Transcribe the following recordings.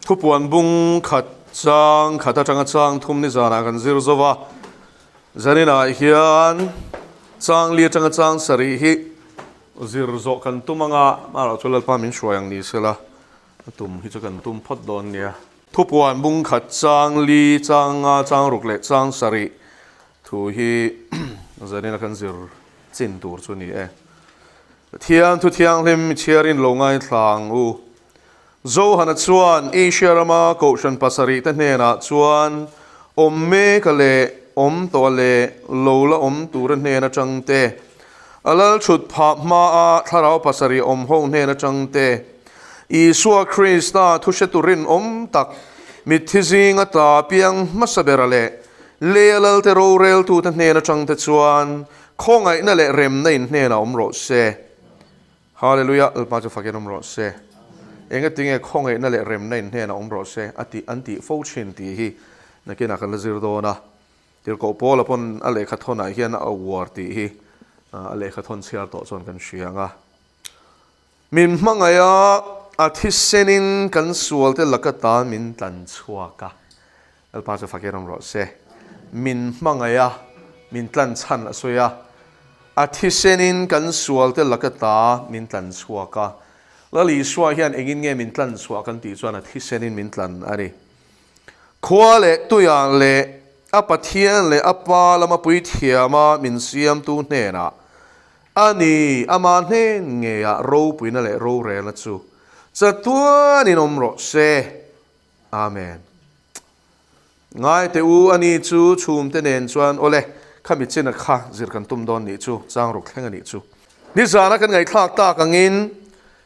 Thupuan bung khat chang khat atanga chang thum ni zanah kan zir zo va, zaninah hian chang li atanga chang sarih hi zir zawh kan tum anga, amaherawhchu chu Lalpa min hruai ang ni sela, a tum hi chu kan tum phawt dawn nia. Thupuan bung khat chang li, chang nga, chang ruk leh chang sarih thu hi zanina kan zir chin tur chu ni e. Pathian thu thianghlim chhiarin lo ngaithla ang u. Johana chuan Asia rama Kohhran pasarih te hnenah chuan awm mek a leh awm tawh a leh lo la awm tura hnen atang te, a lal thut phah hmaa thlarau pasarih awm ho hnen atang te, Isua Krista thu hre turin awm tak mitthi zinga tla piang hmasa bera leh lei a lalte roreltute hnen atang te chuan khawngaihna leh remna in hnenah awm rawh se. Hallelujah, Lalpa chu fakin awm rawh se. Engatinge khawngaihna leh remna in hnenah awm rawh se a tih an tih fo thin tih hi nakinah kan la zir dawn a. Tirhkoh Paula pawn a lehkha thawnah hian a uar tih hi a lehkha thawn chhiar tawh chuan kan hria ang a. Min hmangaih a, a thisenin kan sualte laka ta min tlan chhuak a. Lalpa chu fakin awm rawh se. Min hmangaih a, min tlan chhan a sawi a. A thisenin kan sualte laka ta min tlan chhuak a. Lal Isua hian engin nge min tlan chhuah kan tih chuan a thisenin min tlan a ni. Khua leh tuiah leh a Pathian leh a Pa lama puithiama min siamtu hnenah A ni, ama hnen ngeiah ropuina leh rorelna chu chatuanin awm rawh se. Amen. Ngai teh u, a ni chu chhumte nen chuan awle, khami china kha zir kan tum dawn nih chu, chang ruk thleng a nih chu. Nizana kan ngaihthlak tak angin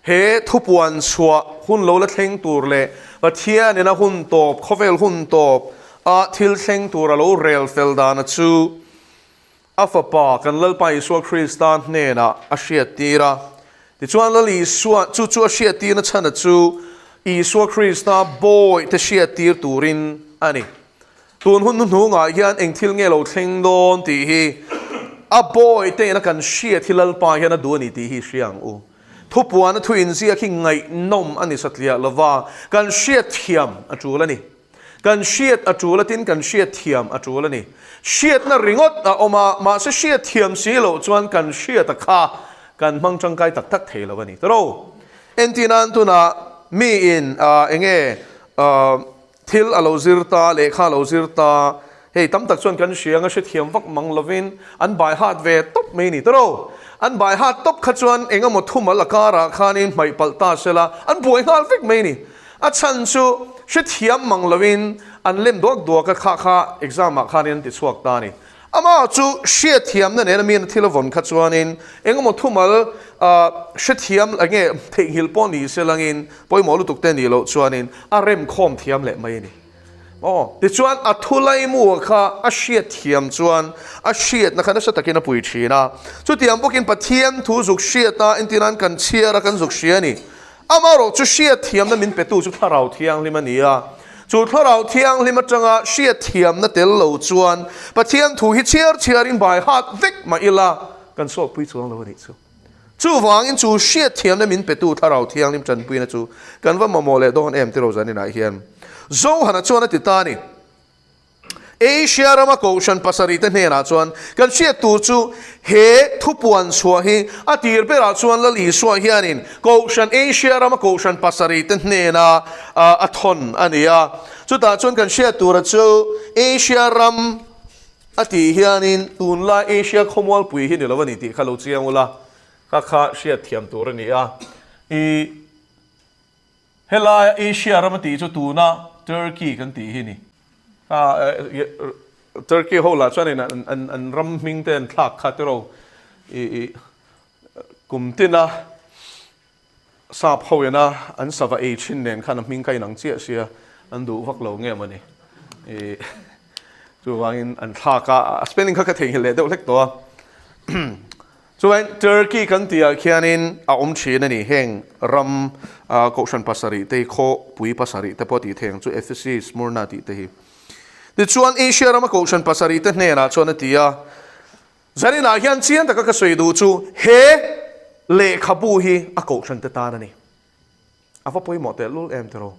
he thupuan chhuah hun lo la thleng tur leh Pathianin a hun tawp, khawvel hun tawp a thil thleng tur a lo rel fel dana chu A Fapa, kan Lalpa Isua Krista hnenah a hriattir a. Tichuan, Lal Isua, chu chu a hriattirna chhana chu Isua Krista bawihte hriattir turin a ni. Tun hun hnuhnungah hian eng thil nge lo thleng dawn tih hi a bawihte ina kan hriat hi Lalpa hian a duh a ni tih hi i hria ang u. Thupuana thu inziak hi ngaihnawm a ni satliah lova, kan hriatthiam a tul a ni. Kan hriat a tul a tin kan hriat thiam a tul a ni. Hriatna ringawt a awm a, mahse hriat thiam si loh chuan kan hriat a kha kan hmang tangkai tak tak thei lo a ni. Tawrh entirnan tunah miin eng nge thil a lo zir ta, lehkha a lo zir ta, hei tam tak chuan kan hria anga hrethiam vak mang lovin an bai hat ve tawp mai a ni. Tawrh an bai hat tawp kha chuan eng emaw thumal a karah khanin hmaih palh ta sela an buai nghal vek mai a ni. A chhan chu hrethiam mang loin an lem duak duak a, kha kha exam ah khanin an ti chhuak ta a ni. Amah chu hriatthiamna nena miin a thil a vawn kha chuanin engemaw thumal hrethiam enge theihnghilh pawh ni se langin pawimawh lutuk te nih loh chuanin a remkhawm thiam leh mai a ni. Aw, tichuan a thulaimu kha a hriatthiam chuan a hriatna kha nasa takin a pui thin a. Chutiang bawkin Pathian thu zuk hriata entirnan kan chhiar a kan zuk hria a ni. Amaherawh chu hriatthiamna min petu chu Thlarau Thianghlim a ni a. Chu Thlarau Thianghlim atanga hriatthiamna tel lo chuan Pathian thu hi chhiar chhiarin bai hat vek mah ila kan sawtpui chuang lo a nih chu. Chuvangin chu hriatthiamna min petu Thlarau Thianghlim tanpuina chu kan va mamawh leh dawn em tiraw zaninah hian Johana chuan a ti ta a ni. Asia rama kohhran pasarih te hnenah chuan kan hriat tur chu he thupuan chhuah hi a tir berah chuan Lal Isua hianin kohhran Asia rama kohhran pasarih te hnena a thawn a ni a. Chutah chuan kan hriat tura chu Asia ram a tih hianin tunlai Asia khawmualpui hi ni lo a ni tih kha lo chiang ula, kha kha hriat thiam tur a ni a. I. Helaia Asia ram a tih chu tuna Turkey kan tih hi ni. Turkey ho lah chuan in an ram hming te an thlak kha tiraw i kum tina sap ho ina an sava ei thin nen khan a hming kha inang chiah sia an duh vak lo nge mawni i chuvangin an thlak a, a spelling kha ka theihnghilh leh deuh hlek tawh a. Chuan Turkey kan tihah khianin a awm thin a ni. Heng ram kohhran pasarih te hi, khawpui pasarih te pawh tih theih ang chu, Ephesus, Smyrna tih te hi. Tichuan Asia rama kohhran pasarih te hnenah chuan a ti a, Zaninah hian chiang taka ka sawi duh chu he lehkhabu hi a kohhran te tan a ni. A va pawimawh teh lul em tiraw?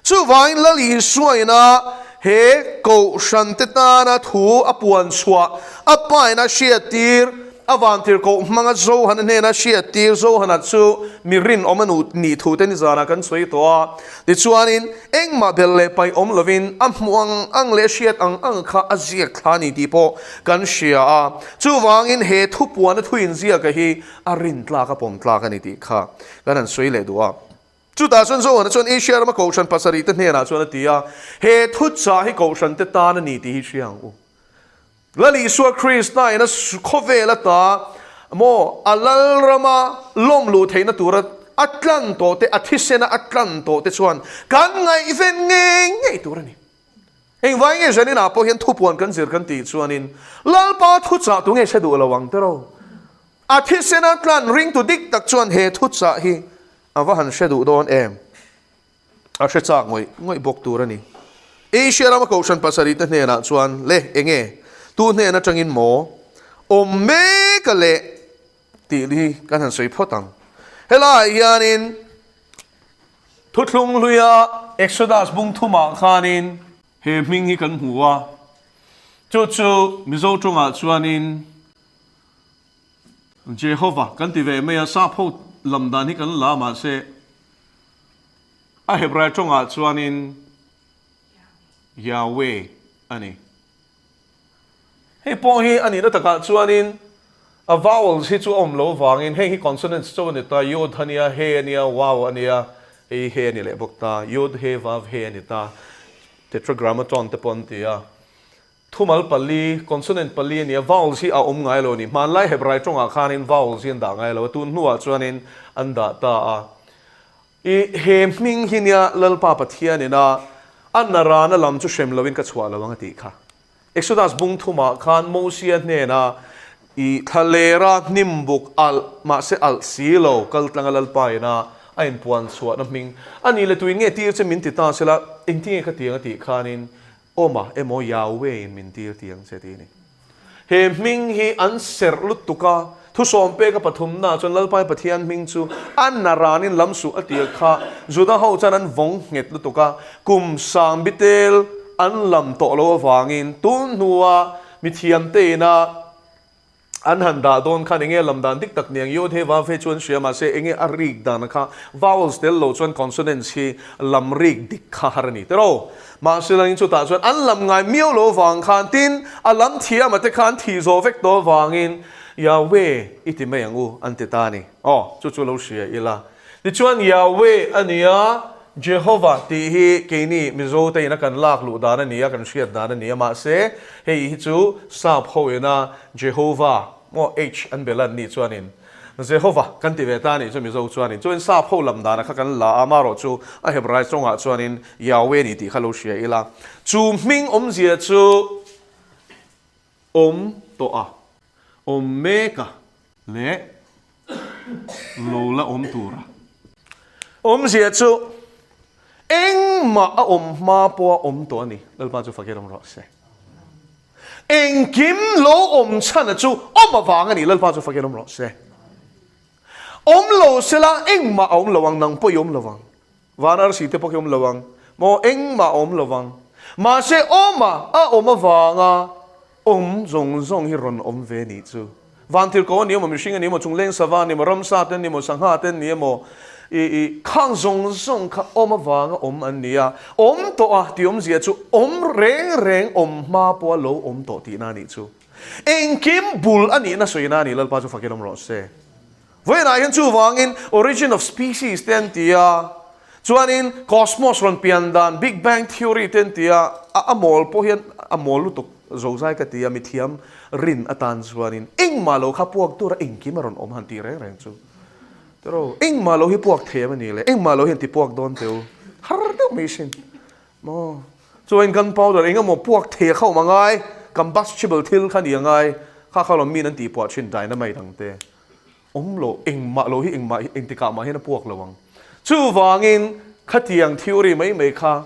Chuvangin Lal Isuaina he Kohhrante tana thu a puan chhuah, a pain a hriattir, a vantirhkoh hmanga Johana hnena hriattir, Johana chu mi rinawm a nu nih thu te nizanah kan sawi tawh a. Tichuanin engmah belh leh paih awm lovin a hmuh ang ang leh hriat ang ang kha a ziak thla a ni tih pawh kan hria a. Chuvangin he thupuana thu inziaka hi a rintlak a pawmtlak a ni tih kha kan han sawi leh duh a. Chutah chuan Johana chuan Asia rama kohhran pasarihte hnenah chuan a ti a, He thuchah hi kohhrante tan a ni tih hi hria ang u. Lal Isua Krista in a khawvel ata maw a lal rama lawm luh theihna tura a tlan tawh te, a thisena a tlan tawh te chuan kan ngaihven ngei ngei tur a ni. Engvai nge Janina pawh hian thupuan kan zir kan tih chuanin Lalpa thuchah tu nge hre duh lo ang tiraw? A thisena tlan ringtu dik tak chuan he thuchah hi a va han hre duh dawn em? A hre chak ngawih ngawih bawk tur a ni. Asia rama kohhran pasarih te hnenah chuan, Le, enge? Tu hnen atangin maw? Awm mek a leh tih hi kan han sawi phawt ang. Helaiah hianin Thuthlung hluia Exodus bung thumah khanin he hming hi kan hmu a, chu chu Mizo tawngah chuanin Jehova kan ti ve mai a, sap ho lam dan hi kan la mahse a Hebrai tawngah chuanin Yahweh a ni. Hei pawh hi a nihna takah chuanin a vowels hi chu a awm lo vangin heng hi consonants chauh a ni ta, yod a nia, he a nia, waw a nia, hei he a ni leh bawk ta, yod, he, vav, he a ni ta, tetragrammaton te pawh an ti a. Thumal pali, consonant pali a ni a, vowels hi a awm ngai lo a ni. Hmanlai Hebrai tawngah khanin vowels hi an dah ngai lo a, tun hnuah chuanin an dah ta a. I he hming hi nia Lalpa Pathianin a a narana lam chu hrem loin ka chhuah lo ang a tih kha. Exodus bung thumah khan Mosia hnena i thlalera hnimbuk alh mahse alh si lo kal tlanga Lalpa ina a inpuan chhuahna hming a ni le tuin nge tir che min ti ta sela engtinge ka tiang a tih khanin Awma emaw Yahweh in min tir ti ang che tih a ni. He hming hi an serh lutuk a, thusawm peka pathumna chuan Lalpai Pathian hming chu a naranin lam suh a tir kha Juda ho chuan an vawng nghet lutuk a, kum sang bitel an lam tawh lo avangin tun hnua mithiamte ina An han dah dawn khan enge lam dan dik tak niang Yod He Vav He chu an hria mahse enge a rik dan kha vowels tel lo chuan consonants hi lam rik dik kha har a ni tiraw. Mahse langin chutah chuan an lam ngai miau lo vang khan tin a lam thiam a te khan thih zawh vek tawh avangin Yahweh i ti mai ang u an ti ta a ni. Aw chu chu lo hria ila. Tichuan Yahweh a ni a, Jehovah tih hi keini Mizo te ina kan lak luh dan a ni a, kan hriat dan a ni a, mahse hei hi chu sap ho ina Jehovah maw H an bel an nih chuanin Jehovah kan ti ve ta a nih chu Mizo chuanin chuan sap ho lam dana kha kan la a, amaherawh chu a Hebrai tawngah chuanin Yahweh a ni tih kha lo hria ila. Chu hming awmzia chu awm tawh a, awm mek a leh lo la awm tur a. Awmzia chu engmah a awm hma pawh a awm tawh a ni. Lalpa chu fakir awm rawh se. Engkim lo awm chhana chu awm avang a ni. Lalpa chu fakir awm rawh se. Awm lo sela engmah a awm lo ang, nang pawh i awm lo vang. Van arsi te pawh khi awm lo ang maw? Engmah a awm lo vang. Mahse awma a awm avanga awm zawng zawng hi rawn awm ve nih chu. Van thil ko a ni emaw, mihring a ni emaw, chungleng sava a ni emaw, ramsa te an ni emaw, sangha te an ni emaw, i i khang zawng zawng kha awm avanga awm an ni a. Awm tawh a tih awmzia chu awm reng reng awm hma pawha lo awm tawh tihna a nih chu. Engkim bul a nihna sawina a ni Lalpa chu fakin awm rawh se. Vawiinah hian chuvangin origin of species te an ti a, chuanin cosmos rawn pian dan, big bang theory te an ti a, a mawl pawh hian a mawl lutuk zozai ka ti a, mithiam rin atan chuanin engmah lo kha puak tura engkim a rawn awm han tih reng reng chu. Tiraw, engmah lo hi puak thei em a ni le, engmah lo hian ti puak dawn teh u, har deuh mai sin maw. Chuanin gunpowder eng emaw puak thei a kha awm a ngai, combustible thil kha ni a ngai, kha kha lawm min an tih puah thin dynamite ang te. Awm lo, engmah lo hi engmah hi engtikah mah hian a puak lo ang. Chuvangin khatiang theory mai mai kha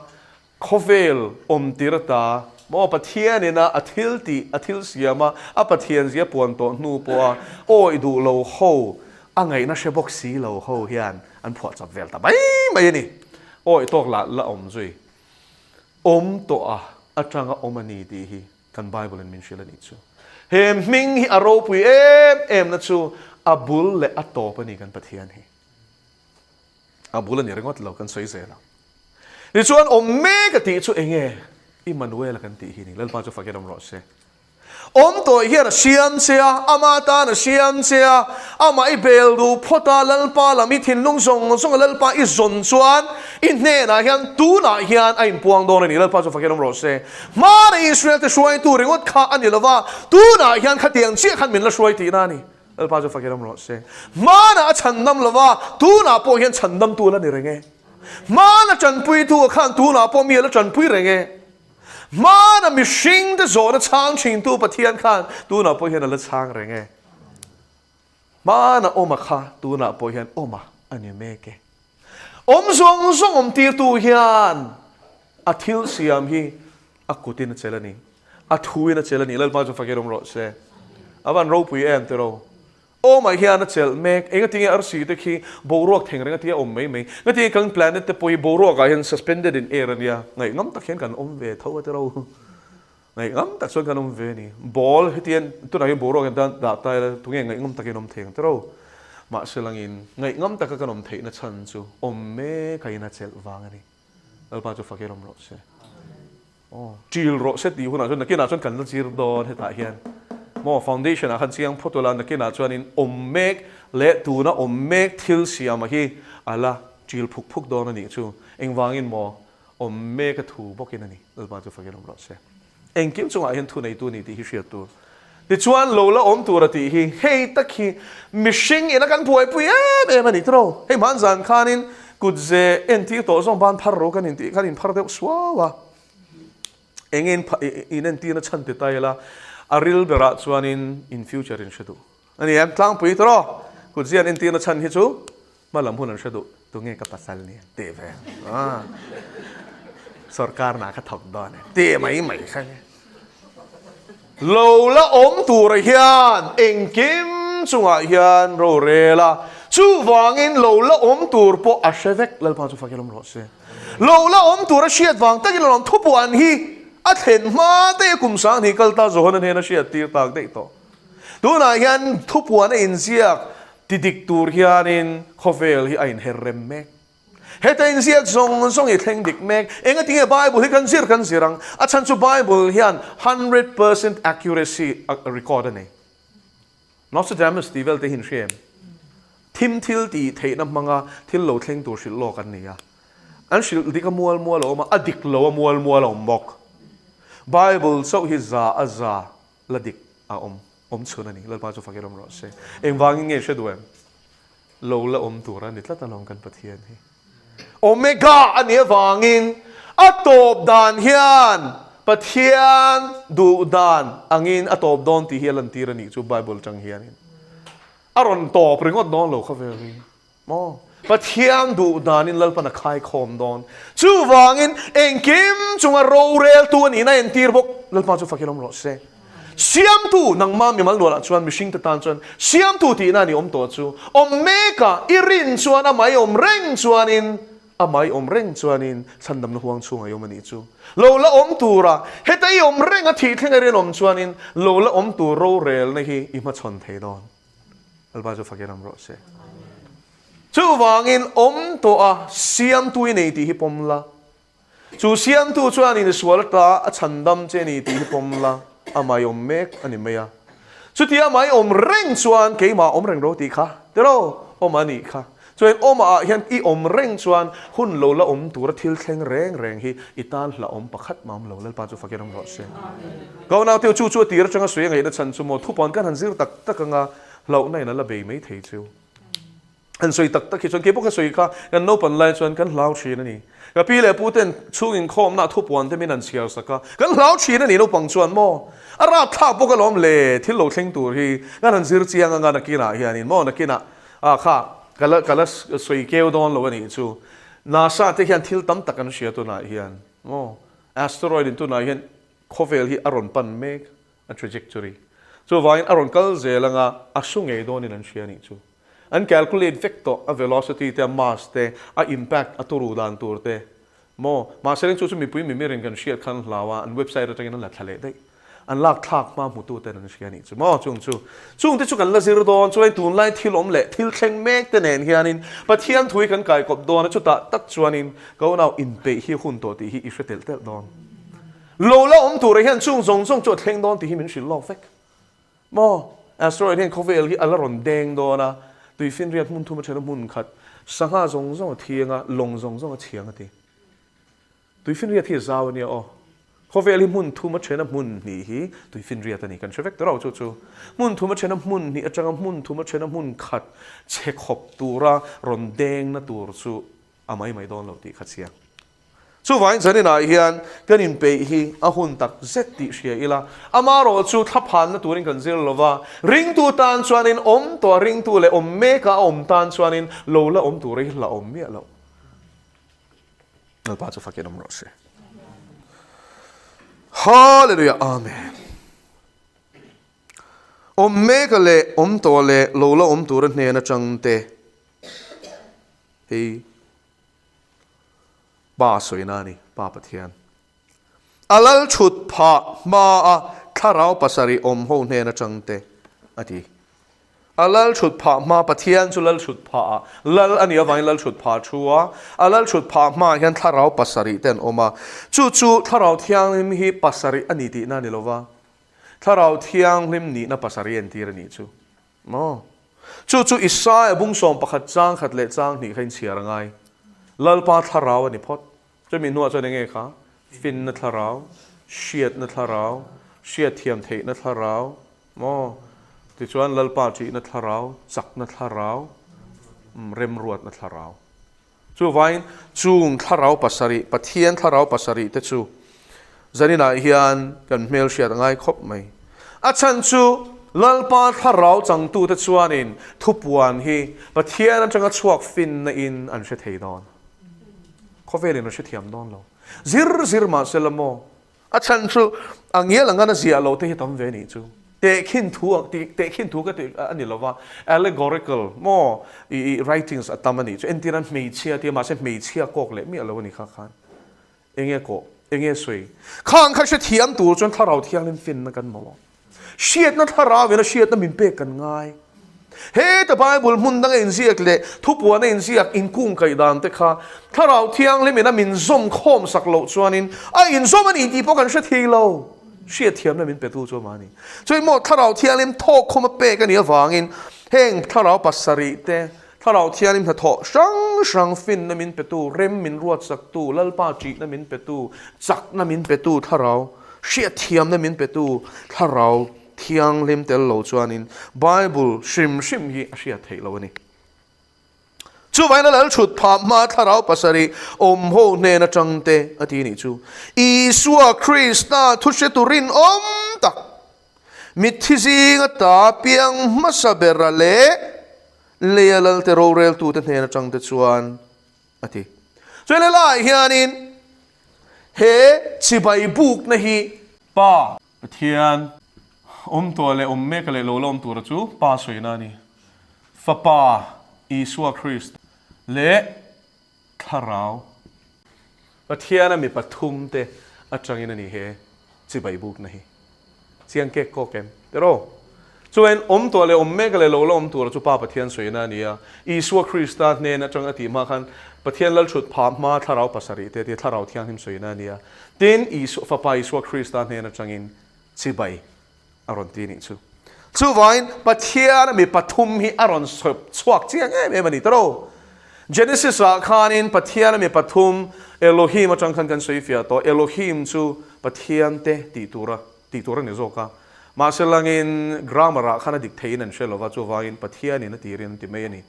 khawvel awm tir ata maw Pathianin a a thil tih, a thil siam a, a Pathian zia puan tawh hnu pawha awih duh lo ho, a ngaihna hre bawk si lo ho hian an phuah chap vel ta mai mai a ni. Awi tawk lah la awm zui. Awm tawh a atanga awm a ni tih hi kan Bible in min hrilh a nih chu. He hming hi a ropui em em na chu a bul leh a tawp a ni kan Pathian hi. A bul a ni ringawt lo kan sawi zel ang. Tichuan awm mek a tih chu enge Immanuel a kan tih hi ni. Lalpa chu fakin awm rawh se. Awm tawh hian a siam che a, ama tan a siam che a, amah i bel duh phawt a, Lalpa lam i thinlung zawng zawng a Lalpa i zawn chuan i hnenah hian tunah hian a inpuang dawn a ni. Lalpa chu fakin awm rawh se. Hmana Israel te hruaitu ringawt kha a ni lo va, tunah hian khatiang chiah khan min la hruai tihna a ni. Lalpa chu fakin awm rawh se. Hmanah a chhandam lo va, tunah pawh hian chhandamtu a la ni reng e. Hmana tanpuitu a khan tunah pawh mi a la tanpui reng e. Hmana mihringte zawhna chhang thintu Pathian khan tunah pawh hian a la chhang reng e. Hmana awma kha tunah pawh hian awma a ni mek e. Awm zawng zawng awm tirtu hian a thil siam hi a kutin a chelh a ni. A thuin a chelh a ni. Lalpa chu fakin awm rawh se. A van ropui em tiraw? Awmah hian a chelh mek. Engatinge arsi te khi boruak theng reng atia awm mai mai. Ngatinge kan planet te pawh hi boruakah hian suspended in air ania. Ngaihngam tak hian kan awm ve tho a tiro. Ngaihngam tak chuan kan awm ve a ni. Ball hetian tunah hian boruak hian tan dah ta ila tunge ngaihngam takin awm thei ang tiro. Mahse langin ngaihngam taka kan awm theihna chhan chu awm mek a in a chelh vang a ni. Lalpa chu fakin awm rawh se. Aw, ṭil rawh se tih hunah chuan nakinah chuan kan la zir dawn hetah hian maw foundation ah khan chiang phawt ula nakinah chuanin awm mek leh tuna awm mek thil siama hi a la ṭil phuk phuk dawn a nih chu engvangin maw awm mek a thu bawkin a ni Lalpa chu fakin awm rawh se. Engkim chungah hian thu neitu a ni tih hi hriat tur. Tichuan lo la awm tur a tih hi hei tak hi mihring ina kan buaipui em em a ni tiraw. Hei hmanzan khanin kutze entir tawh zawng ban phar ro kan intih khan inphar deuh suau a. Enge in entirna chhan ti ta ila a ril berah chuanin in future in hre duh a ni em tlangpui tiraw. Kutze an entirna chhan hi chu Hma lam hun an hre duh, tunge ka pasal ni an tih ve a, sorkar hna kha thawk dawn e tih mai mai kha nia. Lo la awm tura hian engkim chungah hian rorel a, chuvangin lo la awm tur pawh a hre vek, Lalpa chu fakin awm rawh se. Lo la awm tura hriat vang takin lawm thupuan hi a thlen hma te kum 2000 kal ta Johana hnena hriat tir tak daih tawh. Tunah hian thupuan a inziak Ti dik tur hianin khawvel hi a inher rem mek. Heta inziak zawng zawng i thleng dik mek. Engatinge Bible hi kan zir kan zir ang? A chhan chu Bible hian 100% accuracy record a nei. Nostradamus tih vel te hi in hria em? Thim thil tih theihna hmanga thil lo thleng tur hrilh lawk an ni a. An hrilh dik a mual mual a awm a, a dik lo a mual mual a awm bawk. Bible chauh hi za a za la dik a awm. Awm chhun a ni, Lalpa chu fakin awm rawh se. Engvangin nge hre duh em? Lo la awm tur a ni tlat alawm kan Pathian hi. Omega a nih avangin a tawp dan hian Pathian duh dan angin a tawp dawn tih hi a lantir a nih chu Bible atang hianin. A rawn tawp ringawt dawn lo khawvel hi. Maw? Pathian duh danin Lalpan a khaikhawm dawn. Chuvangin engkim chunga roreltu a nihna a entir bawk. Lalpa chu fakin awm rawh se. Siamtu, nangmah mimal nualah chuan mihringte tan chuan siamtu tihna a ni awm tawh chu. Awm mekah i rin chuan amah i awm reng chuanin, amah i awm reng chuanin chhandamna huang chhungah i awm a nih chu. Lo la awm tura heta i awm reng a thih thleng a rinawm chuanin lo la awm tur rorelna hi i hmachhawn thei dawn. Lalpa chu fakin awm rawh se. Chuvangin awm tawh a siamtu i nei tih hi pawm la. Chu siamtu chuan insual ata a chhandam che ni tih hi pawm la, amah i awm mek a ni mai a. Chutia amah i awm reng chuan keimah awm reng ro tih kha tiraw awm a nih kha. Chuan awmah ah hian i awm reng chuan hun lo la awm tura thil thleng reng reng hi i tan hla awm pakhat mah awm lo. Lalpa chu fakin awm rawh se. Ka unaute chu chu a tir atanga sawi a ngaihna chhan chu maw thupawn kan han zir tak tak anga hlauhna in a la bei mai thei chu. Han sawi tak tak hi chuan keipawh ka sawi kha kan naupan lai chuan kan hlau thin a ni. Ka pi leh pu ten chhung inkhawmna thupuan te min han chhiar sak a, kan hlau thin a ni naupang chuan maw a rapthlak bawk alawm le thil lo thleng tur hi kan han zir chiang anga nakinah hianin maw nakinah Ah kha, ka la ka la sawi keu dawn lo a nih chu. NASA te hian thil tam tak an hria tunah hian maw? Asteroid in tunah hian khawvel hi a rawn pan mek a trajectory. Chuvangin a rawn kal zel anga a su ngei dawnin an hria a nih chu. An calculate vek tawh a velocity te, a mass te, a impact a turu dan tur te. Maw? Mahse chu chu mipui mimirin kan hriat khan an hlau a, an website atangin an la thla leh daih. An lak thlak hma hmutu ten an hria a nih chu maw? Chung chu chungte chu kan la zir dawn, chuan tunlai thil awm leh thil thleng mek te nen hianin Pathian thu hi kan kaikawp dawn a, chutah tak chuanin ka unau inpeih hi hun tawh tih hi i hre telh telh dawn. Lo la awm turah hian chung zawng zawng chu a thleng dawn tih hi min hrilh lawk vek. Maw? Asteroid hian khawvel hi a la rawn deng dawn a, tuifinriat hmun thum a then a hmun khat, sangha zawng zawng a thiang a, lawng zawng zawng a chhiang a ti. Tuifinriat hi a zau a nia aw. Khawvel hi hmun thum a then a hmun hnih hi tuifinriat a ni. Kan hre vek tawh lo chu chu. Hmun thum a then a hmun hnih atanga hmun thum a then a hmun khat chhe khawp tura rawn dengna tur chu a mai mai dawn lo tih kha chiang. Chuvangin zaninah hian kan inpeih hi a hun tak zet tih hria ila, amarawh chu thlaphanna turin kan zir lo va, ringtu tan chuanin awm tawh a ringtu leh awm meka a awm tan chuanin lo la awm tur hi la awm miah lo. Lalpa chu fakin awm rawh se. Hallelujah Amen. Awm meka leh awm tawh leh lo la awm tura hnen atang te hei Pa sawina a ni, Pa Pathian. A lal thut phah hma a thlarau pasarih awm ho hnen atang te a ti. A lal thut phah hma, Pathian chu lal thut phah ah, lal a nih avangin lal thut phah a thu a, a lal thut phah hma ah hian thlarau pasarih te an awm a. Chu chu Thlarau Thianghlim hi pasarih a ni tihna a ni lova, Thlarau Thianghlim nihna pasarih a entir a nih chu. Maw? Chu chu Isaia bung 11 chang khat leh chang hnih kha inchhiar a ngai. Lalpa thlarau a ni phawt. Chumi hnuah chuan enge kha? Finna thlarau, hriatna thlarau, hriatthiam theihna thlarau, maw? Tichuan Lalpa ṭihna thlarau, chakna thlarau, remruatna thlarau. Chuvain chung thlarau pasarih, Pathian thlarau pasarih te chu zaninah hian kan hmelhriat a ngai khawp mai. A chhan chu Lalpa thlarau changtute chuanin thupuan hi Pathian atanga chhuak finna in an hre thei dawn. Khawvelin an hrethiam dawn lo. Zir zir mahse la maw? A chhan chu a ngial anga na ziah loh te hi tam ve nih chu. Tehkhin thu ang tih tehkhin thu ka tih a ni lova, allegorical maw i i writings a tam a nih chu. Entir an hmeichhia tia mahse hmeichhia kawk leh miah lo a ni kha khan. Enge kawh? Enge sawi? Khang kha hrethiam tur chuan thlarau thianghlim finna kan mamawh. Hriatna thlarau ina hriatna min pek kan ngai. Heta Bible hmun danga inziak leh thupuana inziak inkungkaih dan te kha Thlarau Thianghlim ina min zawm khawm sak loh chuanin a inzawm a ni tih pawh kan hre thei lo. Hriatthiamna min petu chu amah a ni. Chuan maw Thlarau Thianghlim thawk khawm a pek a nih avangin heng Thlarau pasarih te, Thlarau Thianghlim hnathawh hrang hrang finna min petu, rem min ruatsaktu, Lalpa ṭihna min petu, chakna min petu Thlarau, hriatthiamna min petu Thlarau Thianghlim tel lo chuanin Bible hrim hrim hi a hriat theih lo a ni. Chuvain a lal chhut phah hma thlarau pasarih awm ho hnen atang te a ti nih chu. Isua Krista thu hretu rinawm tak, mitthi zinga ta piang hmasa bera leh leia lalte roreltute hnen atang te chuan a ti. Chuan helaiah hianin he chibai bukna hi Pa Pathian awm tawh leh awm mek leh lo la awm tura chu Pa sawina a ni. Fapa Isua Krist leh Thlarau Pathiana mi pathumte atangin a ni he chibai bukna hi. Chiang kek kawk em? Tiraw? Chuan awm tawh leh awm mek leh lo la awm tura chu Pa Pathian sawina a ni a. Isua Krista hnen atang a tih hma khan Pathian Lalthut phah hma Thlarau pasarih te tia Thlarau Thianghlim sawina a ni a. Tin, Isua, Fapa Isua Krista hnen atangin chibai a rawn ti nih chu. Chuvain Pathian mi pathum hi a rawn chhuak chiang em em a ni tawh. Genesis ah khanin Pathian mi pathum Elohim atang khan kan sawi fiah tawh. Elohim chu Pathian te tih tura tih tur a ni zawk a. Mahse langin grammar ah khan a dik theiin an hre lova, chuvangin Pathianin a tirin an ti mai a ni.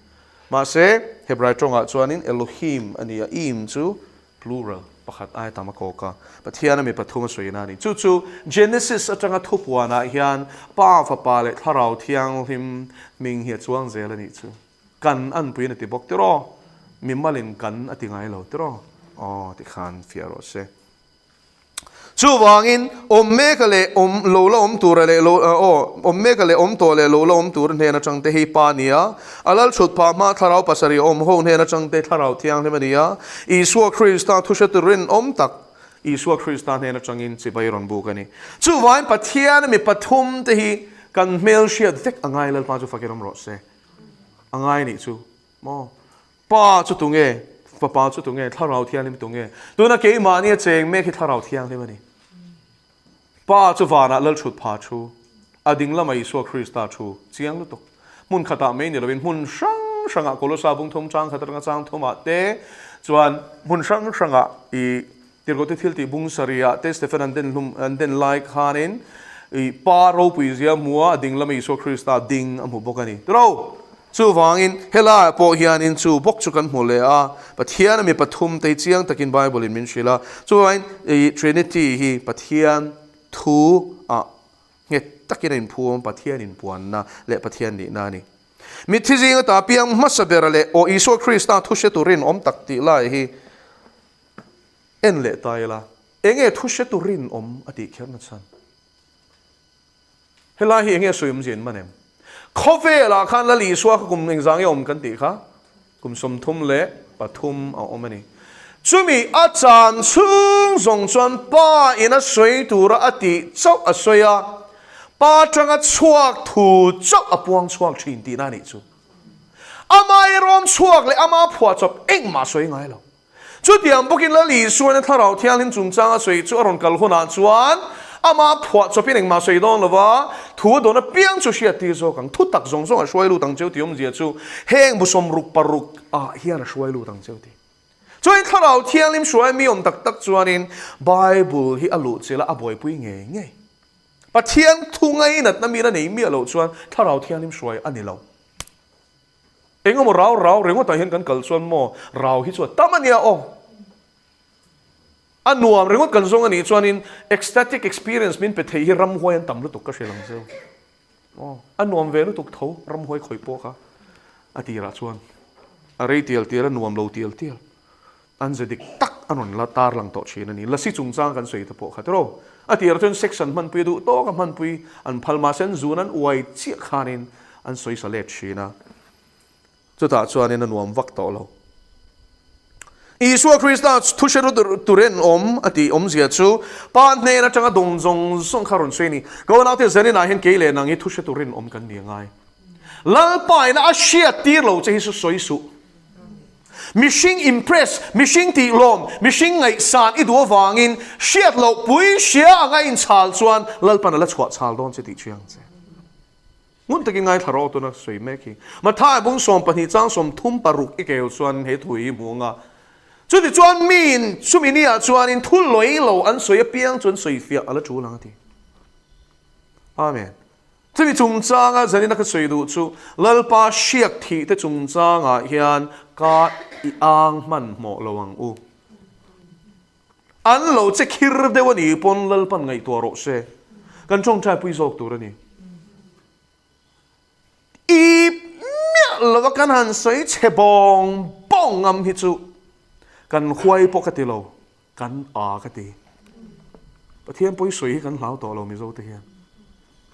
Mahse Hebrai tawngah chuanin Elohim a ni a, im chu Plural, pakhat ai tam a kawk a, Pathian a mi pathum a sawina a ni. Chu chu Genesis atanga thupuanah hian Pa, Fapa leh Thlarau Thianghlim hming hi a chuang zel a nih chu. Kan anpuiin a ti bawk tiraw? Mimalin kan a ti ngai lo tiraw? Aw, tikhan fiah rawh se. Chuvangin, awm meka leh awm lo la awm tura leh lo aw, awm meka leh awm tawh leh lo la awm tur hnen atang te hi Pa a ni a, a lal thut phah hma Thlarau pasarih awm ho hnen atang te Thlarau Thianghlim a ni a, Isua Krista thu hretu rinawm tak Isua Krista hnen atangin chibai rawn buk a ni. Chuvangin Pathian mi pathum te hi kan hmelhriat vek a ngai Lalpa chu fakin awm rawh se. A ngai nih chu maw? Pa chu tunge? Fapa chu tunge? Thlarau Thianghlim tunge? Tuna keimahni a cheng mek hi Thlarau Thianghlim a ni. Pa chu vanah Lalthut pha thu, a ding lama Isua Krista thu chiang lutuk. Hmun khatah mai ni lovin hmun hrang hrangah Kolosa bung thum chang khat atanga chang thumah te chuan hmun hrang hrangah i Tirhkohte thil tih bung sarihah te Stephen an den hlum an den lai khanin i Pa ropui zia hmu a, a ding lama Isua Krista ding a hmu bawk a ni. Tiro! Chuvangin helaiah pawh hianin chu bawk chu kan hmu leh a, Pathian a mi pathum te hi chiang takin Bible in min hrilh a. Chuvangin i Trinity hi Pathian thu ah nghet takin a inphuam, Pathian inpuanna leh Pathian nihna a ni. Mitthi zinga ta piang hmasa bera leh aw Isua Krista thu hre turin awm tak tih lai hi En leh ta ila, enge thu hre tu rinawm a tih kher na chhan? Helai hi enge sawi awmzia in man em? Khawvelah khan Lal Isua kha kum engzang nge awm kan tih kha? Kum 33 a awm a ni. Chumi a chan chhung zawng chuan Pa in a sawi tura a tih chauh a sawi a, Pa tanga chhuak thu chauh a puang chhuak thin tihna a nih chu. Ama irawm chhuak leh ama phuahchawp engmah sawi ngai lo. Chutiang bawkin Lal Isuain a Thlarau Thianghlim chungchanga sawi chu a rawn kal hunah chuan amah phuahchawpin engmah sawi dawn lo va, thu a dawn apiang chu hriat tir zawk ang, thu tak zawng zawng a hruai lut ang cheu tih awmzia chu heng bu 66 ah hian a hruai lut ang cheu tih. Chuanin Thlarau Thianghlim hruai mi awm tak tak chuanin Bible hi a luhchilh a, a buaipui ngei ngei. Pathian thu ngainatna mi la nei miah loh chuan Thlarau Thianghlim hruai a ni lo. Eng emaw rau rau ringawtah hian kan kal chuan maw rau hi chu a tam a nia aw. A nuam ringawt kan zawng a nih chuanin ecstatic experience min pe thei hi ramhuai an tam lutuk ka hrilh ang cheu. Aw, a nuam ve lutuk tho ramhuai khawih pawh kha a tirah chuan a rei tial tial a nuam lo tial tial. An ze dik tak a rawn la tarlang tawh thin a ni. Lasi chungchang kan sawi te pawh kha tiraw. A tirah chuan sex an hmanpui a duh tawk a hmanpui an phal mahse an zun an uai chiah khanin an sawi sa let thin a. Chutah chuanin a nuam vak tawh lo. Isua Krista thu hre ru turin awm a tih awmzia chu Pa hnen atanga dawng zawng zawng kha rawn sawi a ni. Ka unaute zaninah hian kei leh nang hi thu hre turin awm kan ni a ngai. Lalpa ina a hriat tir lo che hi chu sawi suh. Mihring impress, mihring tih lawm, mihring ngaihsan i duh avangin hriat loh pui hria anga inchhal chuan Lalpan a la chhuah chhal dawn che tih chiang che. Ngun takin ngaithla rawh tuna sawi mek hi. Matthai bung 12 chang 36 i keu chuan he thu hi hmu anga. Chuti chuan miin chumi ni ah chuanin thu lawih lo an sawi apiang chu an sawi fiah a la tul ang a ti. Amen. Chumi chungchanga zanina ka sawi duh chu Lalpa hriak thih te chungchangah hian ka i ang hmanhmawh lo ang u. An lo che khir deuh a nih pawn Lalpan ngaihtuah rawh se. Kan tawngtai pui zawk tur a ni. I miah lova kan han sawi chhe bawng bawng ngam hi chu kan huai pawh ka ti lo. Kan a ka ti. Pathian pawi sawi hi kan hlau tawh lo Mizo te hian.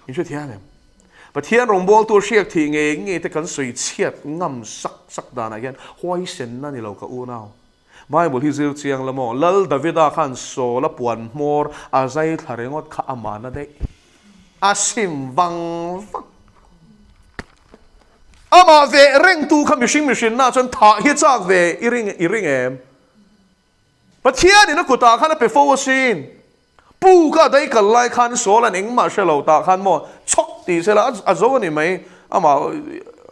In hre thiam em? Pathian rawngbawltu hriak thih ngei ngei te kan sawi chhiat ngam sak sak danah hian huaisenna ni lo ka unau. Bible hi zir chiang la maw? Lal Davida khan Saul a puan hmawr a zai thla ringawt kha a mahna daih. A sim vang vang. Amah ve rengtu kha mihring mihrinna chuan thah hi chak ve i ring i ring em? Pathianin a kutah khan a pe fo asin. Pu ka dai kal lai khan Saul an engmah hre lo tah khan maw chhawk ti sela a zo a ni mai. Amah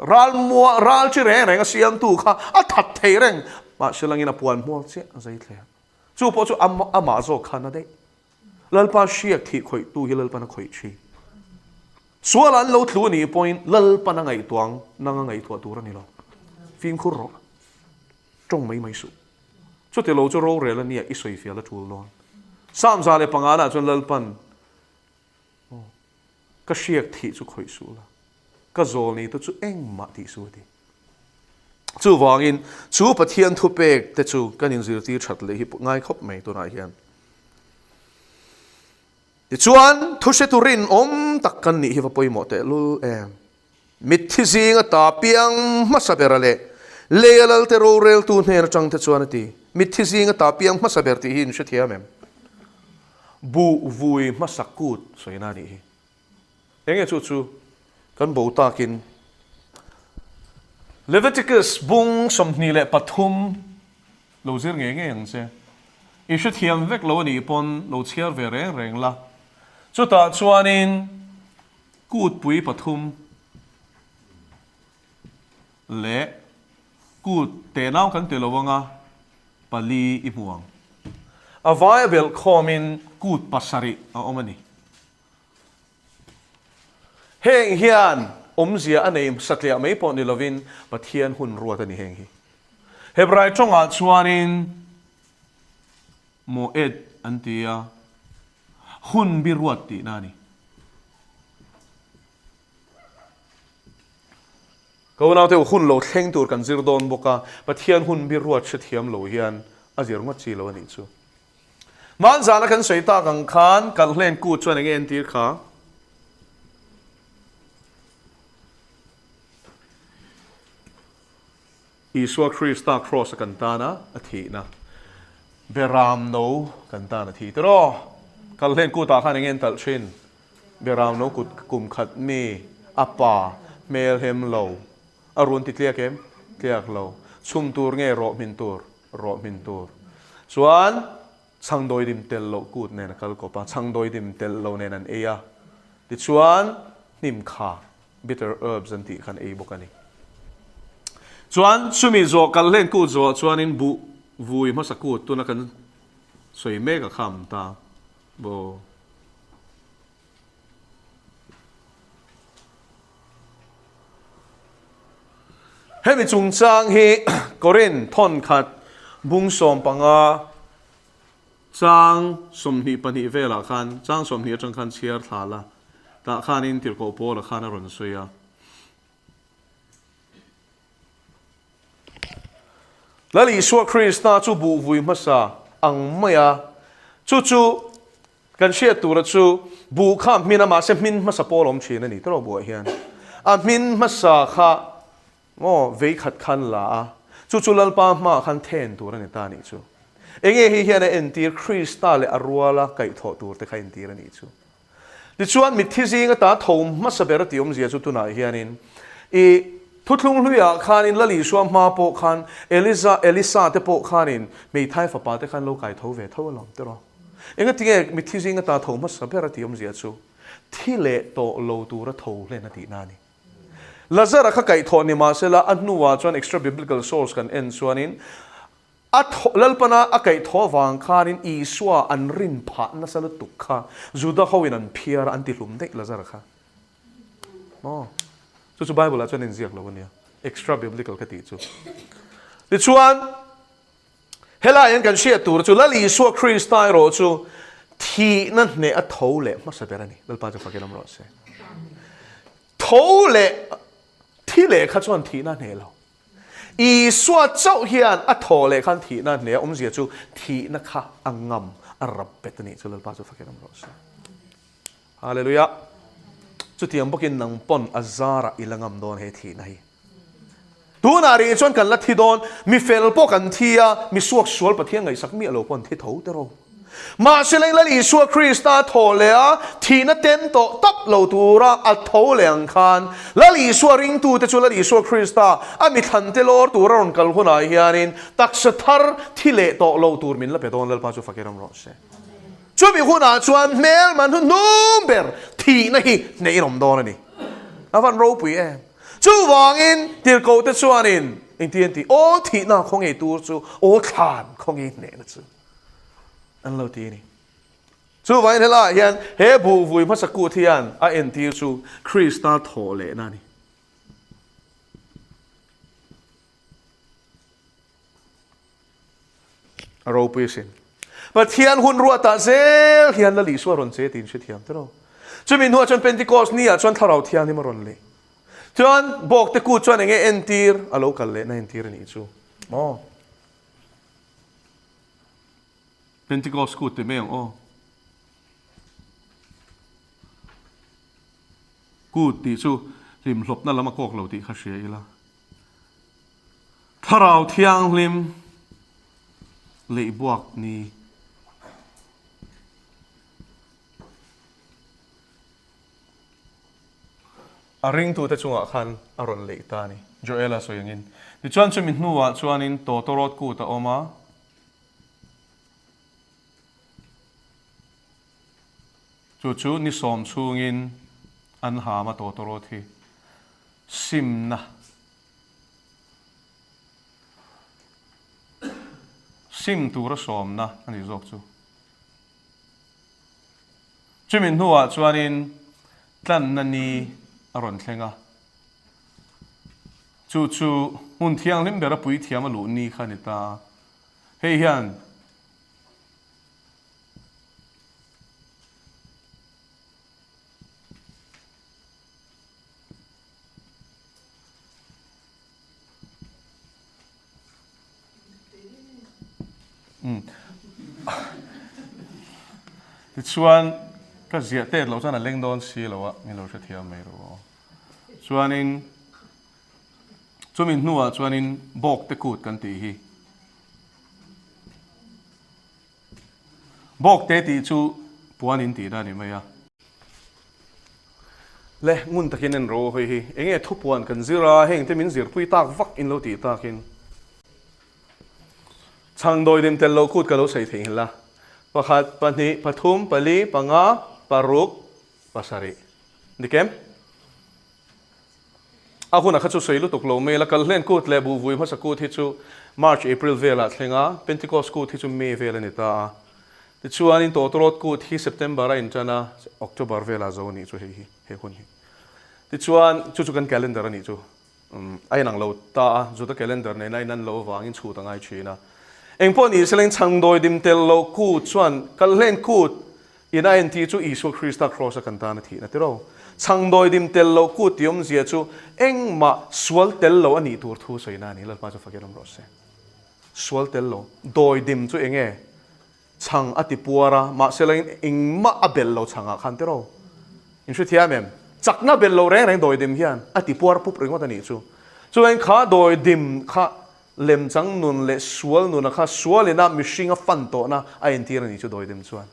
ral mua ral chi reng reng a siamtu kha a that thei reng. Mahse langin a puan hmual chiah a zai thleng. Chu pawh chu amah zawk khan a daih. Lalpa hriak thih khawihtu hi Lalpan a khawih thin. Sualah an lo tlu a nih pawhin Lalpan a ngaihtuah ang, nang a ngaihtuah tur a ni lo. Fimkhur rawh. Tawng mai mai suh. Chuti lo chu rorel a nia i sawi fial a tul dawn. Sam 105 nah chuan Lalpan, Aw, ka hriak thih chu khawih suh la, ka zawl ni te chu engmah tih suh a ti. Chuvangin chu Pathian thupek te chu kan inzirtir that leh hi ngai khawp mai tunah hian. Tichuan, thuhretu rinawm tak kan nih hi va pawimawh tehlul em? Mitthi zinga ta piang hmasa bera leh leia lalte roreltu hnen atang te chuan a ti. Mitthi zinga ta piang hmasa ber tih hi in hrethiam em? Buh vui hmasa kut sawina a nih hi. Enge chu chu kan bo takin Leviticus bung 23 lo zir ngei ngei ang che. I hrethiam vek lo a nih pawn lo chhiar ve reng reng la. Chutah chuanin kutpui pathum leh kut tenau kan ti lo anga pali i hmu ang. A vaia belh khawmin kut pasarih a awm a ni. Heng hian awmzia a nei satliah mai pawh ni lovin Pathian hun ruat a ni heng hi. Hebrai tawngah chuanin Moed an ti a, hun bi ruat tihna a ni. Ka unaute hun lo thleng tur kan zir dawn bawk a, Pathian hun bi ruat hrethiam lo hian a zir ngawt chi lo a nih chu. Hmanzana kan sawi tak ang khan Kalhlen kut chuan enge entir kha? Isua Krista Kraws a kan tana a thihna Beram no kan tan a thi tiraw? Kalhlen kutah khan enge an talh thin? Beram no kut kum khat mi a pa hmel hem lo a run ti tliak em? Tliak lo. Chhum tur nge rawh hmin tur? Rawh hmin tur chuan chhangdawidim tel loh kut nen a kal kawp a, chhangdawidim tel lo nen an ei a, tichuan hnim kha, bitter herbs an tih kha an ei bawk a ni. Chuan chumi zawh kal hlen kut zawh chuanin buh vui hmasa kut tuna kan sawi mek a kham ta bo. Hemi chungchang hi Korin thawnkhat bung 15 chang 22 velah khan chang 20 atang khan chhiar thla la, tah khanin Tirhkoh Paula khan a rawn sawi a. Lal Isua Krista chu buh vui hmasa ang mai a, chu chu Kan hriat tura chu buh kha a hmin a, mahse hmin hmasa pawl awm thin a ni tawh buah hian. A hmin hmasa kha maw vei khat khan la a, chu chu Lalpa hmaah khan then tur a ni ta a nih chu. Enge hei hian a entir Krista leh a ruala kaihthawh tur te kha entir a nih chu. Tichuan mitthi zinga ta tho hmasa ber a tih awmzia chu tunah hianin i Thuthlung hluiah khanin Lal Isua hma pawh khan Eliza, Elisa te pawh khanin hmeithai fapa te khan lo kai tho ve tho alawm tiraw. Engatinge mitthi zinga ta tho hmasa ber a tih awmzia chu thi leh tawh lo tura tho hlen a tihna a ni. Lazara kha kaihthawh ni mahsela a hnuah chuan extra biblical source kan en chuanin a thaw Lalpana a kaihthawh avang khanin Isua an rin phah nasa lutuk kha Juda hoin an phiar a an tihlum daih Lazara kha. Maw? Chu chu Bible ah chuan inziak lo a nia. Extra biblical ka tih chu. Tichuan Helai hian kan hriat tur chu Lal Isua Krista erawh chu thihna hneh a tho leh hmasa ber a ni. Lalpa chu fakin awm rawh se. Tho leh thi leh kha chuan thihna hneh lo. Isua chauh hian a tho leh khan thihna hneh a awmzia chu thihna kha a ngam a rap bet a nih chu Lalpa chu fakin awm rawh se. Hallelujah. Chutiang bawkin nang pawn a zarah i la ngam dawn he thihna hi. Tunah rih chuan kan la thi dawn, mi fel pawh kan thi a, mi suak sual Pathian ngaihsak miah lo pawh an thi tho tiraw. Mahse leng Lal Isua Krista thaw leh a, thihna ten tawh tawp lo tura a tho leh ang khan, Lal Isua ringtute chu Lal Isua Krista a mi thlante lawr tura rawn kal hunah hianin taksa thar thi leh tawh lo tur min la pe dawn Lalpa chu fakin awm rawh se. Chumi hunah chuan hmelman hu hnum ber thihna hi hnehin awm dawn a ni. A van ropui em! Chuvangin tirhkohte chuanin engti an ti? Aw thihna khaw ngei tur chu, aw thlan khaw ngei hnehna chu an lo ti a ni. Chuvangin helaiah hian he buh vui hmasa kut hian a entir chu Krista thawh lehna a ni. A ropui asin. Pathian hun ruatah zel hian Lal Isua rawn che tiin hrethiam ta lo. Chumi hnuah chuan Pentecost ni-ah chuan Thlarau Thianghlim a rawn leh. Chuan bawkte kut chuan enge entir a lo kal lehna entir a nih chu maw? Pentecost kut ti mai ang aw. Kut tih chu hlimhlawpna lam a kawk lo tih kha hria ila. Thlarau Thianghlim leihbuak ni. A ringtute chungah khan a rawn leih ta a ni, Joela sawi angin. Tichuan chumi hnuah chuanin tawtawrawt kut a awm a. Chu chu ni sawm chhungin an ham a tawtawrawt hi simna sim tura sawmna a ni zawk chu. Chumi hnuah chuanin tlanna ni a rawn thleng a, chu chu hmun thianghlim bera puithiam a luh ni kha a ni ta a. Hei hian Tichuan, ka ziah tet loh chuan a leng dawn si lo a, min lo hrethiam mai rawh aw. Chuanin, chumi hnuah chuanin bawkte kut kan tih hi. Bawkte tih chu puan in tihna a ni mai a. Le, ngun takin en ro hawi hi. Enge thupuan kan zir a, heng te min zirpui tak vak in lo tih takin. Chhangdawi dim tel lo kut ka lo sawi theihnghilh a. Pakhat, pahnih, pathum, pali, panga, paruk, pasarih. Dik em? A hunah kha chu sawi lutuk lo mai la, Kalhlen kut leh Buhvui hmasa kut hi chu March, April velah thleng a, Pentecost kut hi chu May vel a ni ta a. Tichuanin Tawtawrawt kut hi September a intan a, October velah zo a nih chu hei hi, he hun hi. Tichuan, chu chu kan calendar a nih chu. A inang lo ta a, Juda calendar nena inan loh avangin chhut a ngai thin a. Engpawh ni sela in chhangdawi dim tel lo kut chuan Kalhlen kut In a entir chu Isua Krista Kraws a kan tan a thihna tiraw. Chhangdawi dim tel lo kut tih awmzia chu engmah sual tel lo a nih tur thu sawina a ni. Lalpa chu fakin awm rawh se. Sual tel lo. Dawi dim chu enge? Chhang a ti puar a, mahse langin engmah a bel lo chhangah khan tiraw. In hrethiam em? Chakna bel lo reng reng dawi dim hian a ti puar pup ringawt a nih chu. Chuan kha dawi dim kha Lemchang nun leh sual nuna kha sualina mihringa fan tawhna a entir a nih chu dawidim chuan.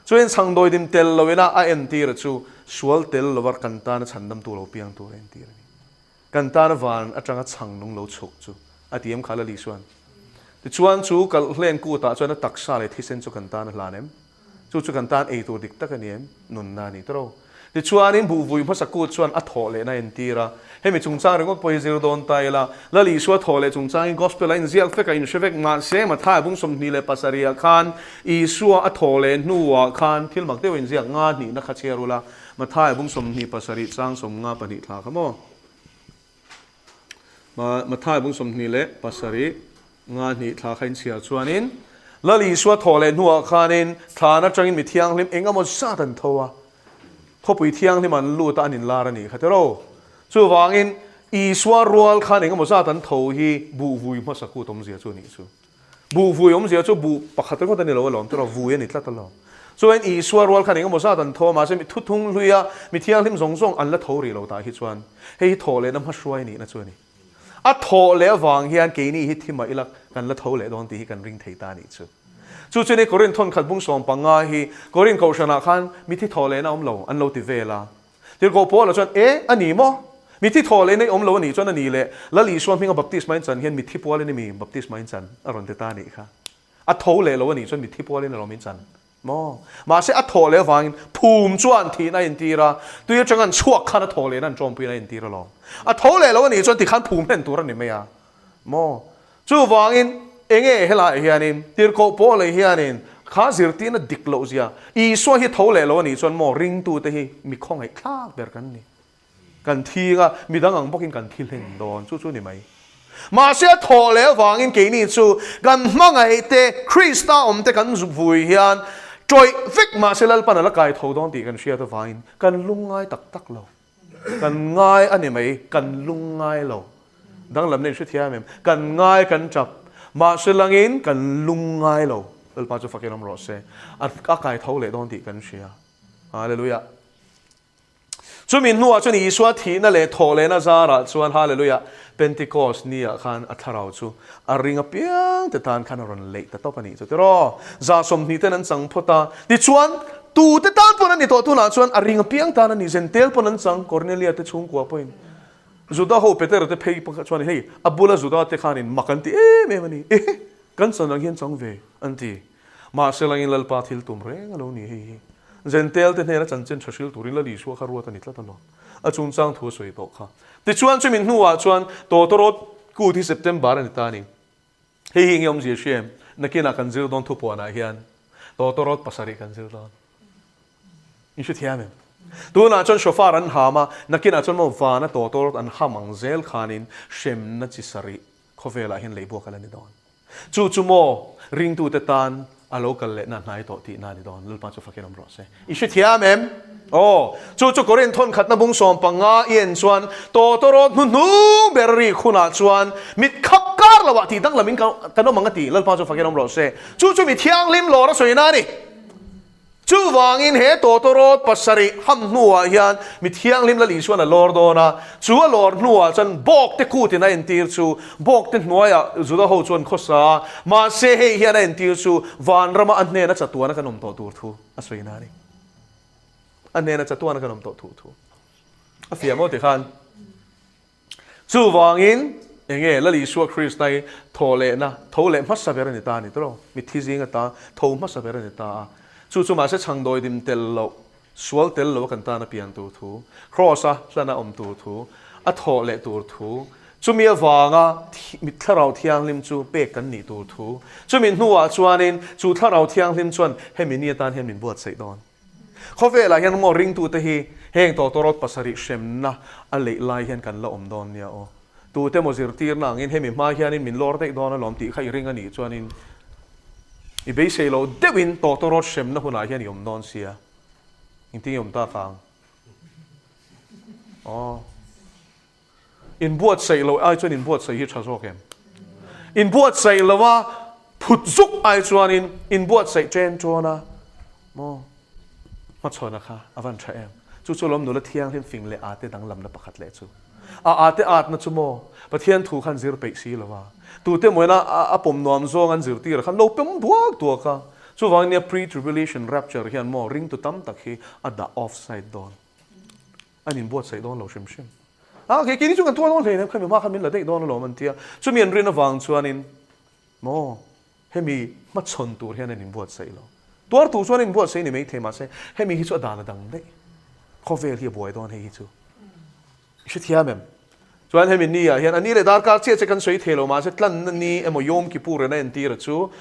Chuan chhang dawidim tel loina a entir chu sual tel lova kan tana chhandamtu lo piang tur a entir a ni. Kan tana van atanga chhang nung lo chhuk chu a ti em kha Lali chuan. Tichuan chu kalhlen kutah chuan a taksa leh thisen chu kan tan a hlan em? Chu chu kan tan ei tur dik tak a ni em? Nunna a ni tawh. Tichuanin buhvui hmasa kut chuan a thawh lehna a entir a. Hemi chungchang ringawt pawh hi zir dawn ta ila, Lal Isua thawh leh chungchangin Gospel a inziak vek a, inhre vek mahse Mathai bung 27 ah khan Isua a thawh leh hnuah khan thil mak deuh a inziak nga hnihna kha chhiar ula, Mathai bung 27 chang 52 thla kha maw? Mathai bung 27 nga hnih thla kha inchhiar chuanin Lal Isua thawh leh hnuah khanin thlan atangin mi thianghlim eng emaw zat an tho a, khawpui thianghlim an lut a an inlar a nih kha tiraw. Chuvangin Isua rual khan eng emaw zat an tho hi buhvui hmasa kut awmzia chu a nih chu. Buhvui awmzia chu buh pakhat ringawt a ni lo alawm tiraw, vui a ni tlat alawm. Chuan Isua rual khan eng emaw zat an tho a, mahse mi thuthung hluia mi thianghlim zawng zawng an la tho rih lo tah hi chuan hei hi thawh lehna hmahruai nihna chu a ni. A thawh leh avang hian keini hi thi mah ila kan la tho leh dawn tih hi kan ring thei ta a nih chu. Chu chu ni Korin thawnkhat bung 15 hi Korin kohhranah khan mithi thawh lehna awm lo an lo ti vel a. Tirhkoh Paula chuan, E, a ni maw? Mithi thawh lehna i awm lo a nih chuan a ni leh Lal Isua hminga baptisma in chan hian mithi pualin i mi baptisma in chan a rawn ti ta a nih kha. A tho leh lo a nih chuan mithi pualin alawm in chan. Maw? Mahse a thawh leh avangin phum chuan thihna a intir a, tui atanga an chhuak khan a thawh lehna an tawmpuiin a intir alawm. A tho leh lo a nih chuan tikhan phum hlen tur a ni mai a. Maw? Chuvangin enge helaiah hianin tirhkoh pawh leh hianin kha zirtirna dik loh zia Isua hi tho leh lo a nih chuan maw ringtute hi mi khawngaih thlak ber kan ni. Kan thing a, midang ang bawkin kan thi hlen dawn, chu chu ni mai. Mahse a thawh leh avangin keini chu kan hmangaih te, Krista awm te kan vui hian tawih vek mahse Lalpan a la kai tho dawn tih kan hriat avangin kan lungngai tak tak lo. Kan ngai a ni mai, kan lungngai lo. Danglam na in hrethiam em? Kan ngai kan tap, mahse langin kan lungngai lo. Lalpa chu fakin awm rawh se. A kai tho leh dawn tih kan hria. Hallelujah. Chumi hnuah chuan Isua thihna leh thawhlehna zarah chuan Hallelujah, Pentecost ni ah khan a thlarau chu a ring apiang te tan khan a rawn leih ta tawp a nih chu tiraw. 20 ten an chang phawt a, tichuan tute tan pawn a ni tawh tunah chuan a ring apiang tan a ni, Zentel pawn an chang, Cornelia te chhungkua pawhin Juda ho Petera te phei pakhat chuan hei a bula Juda te khanin mak an ti em em a ni, ehe kan chan ang hian chang ve an ti. Mahse langin Lalpa thil tum reng a lo ni hei hi. Zentel te hnena chanchin tha hril turin Lal Isua kha ruat a ni tlat alawm. A chungchang thu a sawi tawh kha. Tichuan chumi hnuah chuan Tawtawrawt kut hi September a ni ta a ni. Hei hi enge awmzia hria em? Nakinah kan zir dawn thupuanah hian Tawtawrawt pasarih kan zir dawn. In hre thiam em? Tunah chuan shofar an ham a, nakinah chuan maw vana tawtawrawt an ham ang zel khanin hremna chi sarih khawvelah hian leihbuak a la ni dawn. Chu chu maw ringtute tan a lo kal lehna hnai tawh tihna a ni dawn. Lalpa chu fakin awm rawh se. I hrethiam em? Aw, chu chu Korinth thawn khatna bung 15 i en chuan tawtawrawt hnuhnung ber rik hunah chuan mit khap kar loah tih danglamin kan awm ang a ti. Lalpa chu fakin awm rawh se. Chu chu mi thianghlim lawr a sawina a ni. Chuvangin he tawtawrawt pasarih ham hnuah hian mi thianghlim Lal Isuan a lawr dawn a, chu a lawr hnuah chuan bawkte kutin a entir chu bawkte hnuaiah Juda ho chuan khawsa a, mahse hei hian a entir chu vanrama a hnena chatuana kan awm tawh tur thu a sawi na a ni. A hnena chatuana kan awm tawh thu thu a fiah maw tikhan. Chuvangin, enge Lal Isua Krista hi thawhlehna, tho leh hmasa ber a ni ta a ni tawh lo, mitthi zing ata tho hmasa ber a ni ta a. Chu chu mahse chhangdawi dim tel loh, sual tel loh a kan tan a pian tur thu, Kraws-a hlana awm tur thu, a thawh leh tur thu, chumi avanga mit Thlarau Thianghlim chu pek kan nih tur thu, chumi hnuah chuanin chu Thlarau Thianghlim chuan hemi ni atan hian min buatsaih dawn. Khawvelah hian maw ringtute hi heng tawtawrawt pasarih hremna a leih lai hian kan la awm dawn nia aw. Tute maw zirtirna angin hemi hma hianin min lawr daih dawn alawm tih kha i ring a nih chuanin i beisei loh deuhin tawtawrawt hremna hunah hian i awm dawn sia. Engtin i awm tak ang? Aw. Inbuatsaih loh ai chuan inbuatsaih hi tha zawk em? Inbuatsaih loh a phut zuk ai chuanin inbuatsaih chen tawn a maw hmachhawn a kha a van tha em? Chu chu lawm nula thianghlim fing leh ate danglamna pakhat leh chu. A ate atna chu maw Pathian thu khan zir peih si lo a, tute mawina a pawm nuam zawng an zirtir khan lo pawm duak duak a, chuvangin nia pre-tribulation rapture hian maw ringtu tam tak hi a dah offside dawn. An inbuatsaih dawn lo hrim hrim. A, kei keini chu kan tuar dawn hle nen, khami hma khan min la daih dawn alawm an ti a. Chumi an rin avang chuanin maw hemi hmachhawn tur hian an inbuatsaih lo. Tuar tur chuan an inbuatsaih ni maithei mahse hemi hi chu a dan a dang daih. Khawvel hi a buai dawn hei hi chu. I hrethiam em? Chuan hemi ni ah hian a ni leh darkar chiah che kan sawi thei lo mahse tlanna ni emaw Yom Kippur in a entir a chu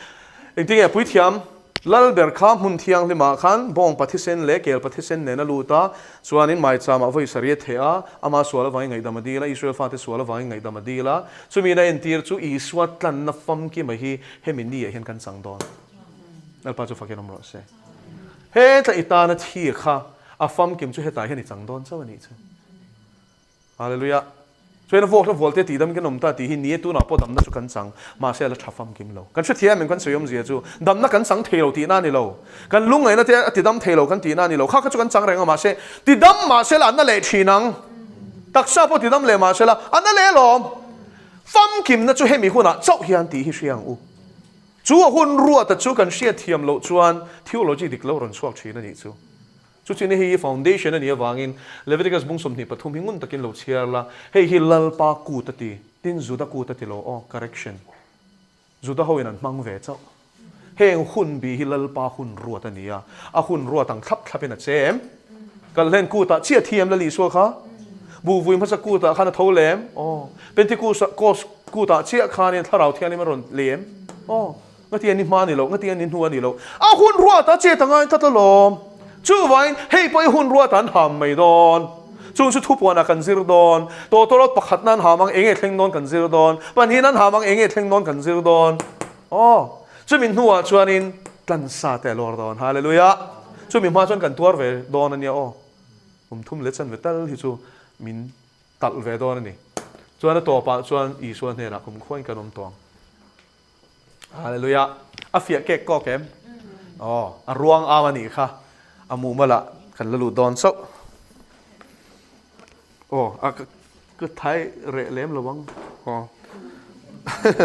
engtin nge puithiam lal ber kha hmun thianghlim ah khan bawng pathisen leh kel pathisen nen a lut a chuanin maicham ah vawi sarih a theh a ama sual avangin ngaihdam a dil a Israel fate sual avangin ngaihdam a dil a chumi in a entir chu Isua tlanna famkima hi hemi ni ah hian kan chang dawn Lalpa chu fakin awm rawh se hetla i tana thi kha a famkim chu hetah hian i chang dawn chauh a nih chu. Hallelujah. Chuan a vawk hla vualte tih dam kan awm ta tih hi ni e tunah pawh damna chu kan chang, mahse a la tha famkim lo. Kan hrethiam em kan sawi awmzia chu damna kan chang thei lo tihna a ni lo. Kan lungngaihna te a tidam thei lo kan tihna a ni lo. Kha kha chu kan chang reng a mahse tidam mahse la a na leh thin ang. Taksa pawh tidam leh mahse la a na leh alawm. Famkimna chu hemi hunah chauh hian tih hi hria ang u. Chu a hun ruata chu kan hriatthiam loh chuan theology dik lo rawn chhuak thin a nih chu. Chu chin hi hei hi foundation a nih avangin Leviticus bung 23 hi ngun takin lo chhiar la, hei hi Lalpa kut a ti, tin Juda kut a ti lo aw, correction. Juda ho in an hmang ve chauh. Heng hun bi hi Lalpa hun ruat a ni a, a hun ruat ang thlap thlap in a che em? Kalhlen kut ah chiah thi em Lal Isua kha? Buhvui hmasa kut ah khan a tho lem? Aw. Pentecost kut ah chiah khanin Thlarau Thianghlim a rawn lem? Aw. Ngati a ni hma a ni lo, ngati a ni hnu a ni lo. A hun ruat a chet a ngai tlat alawm. Chuvangin hei pawh i hun ruat an ham mai dawn. Chung chu thupuanah kan zir dawn. Tawtawrawt pakhatna an ham ang eng nge thleng dawn kan zir dawn. Pahnihin an ham ang eng nge thleng dawn kan zir dawn. Aw, chumi hnuah chuanin tlansa te a lawr dawn. Hallelujah! Chumi hma chuan kan tuar ve dawn a nia aw. Kum thum leh chanve tal hi chu min talh ve dawn a ni. Chuan a tawpah chuan Isua hnenah kum khuain kan awm tawh ang. Hallelujah. A fiah kek kawk em? Aw, a ruang am a nih kha. A mumal ah kan la lut dawn chauh. Aw a ka thai reh lem lo ang aw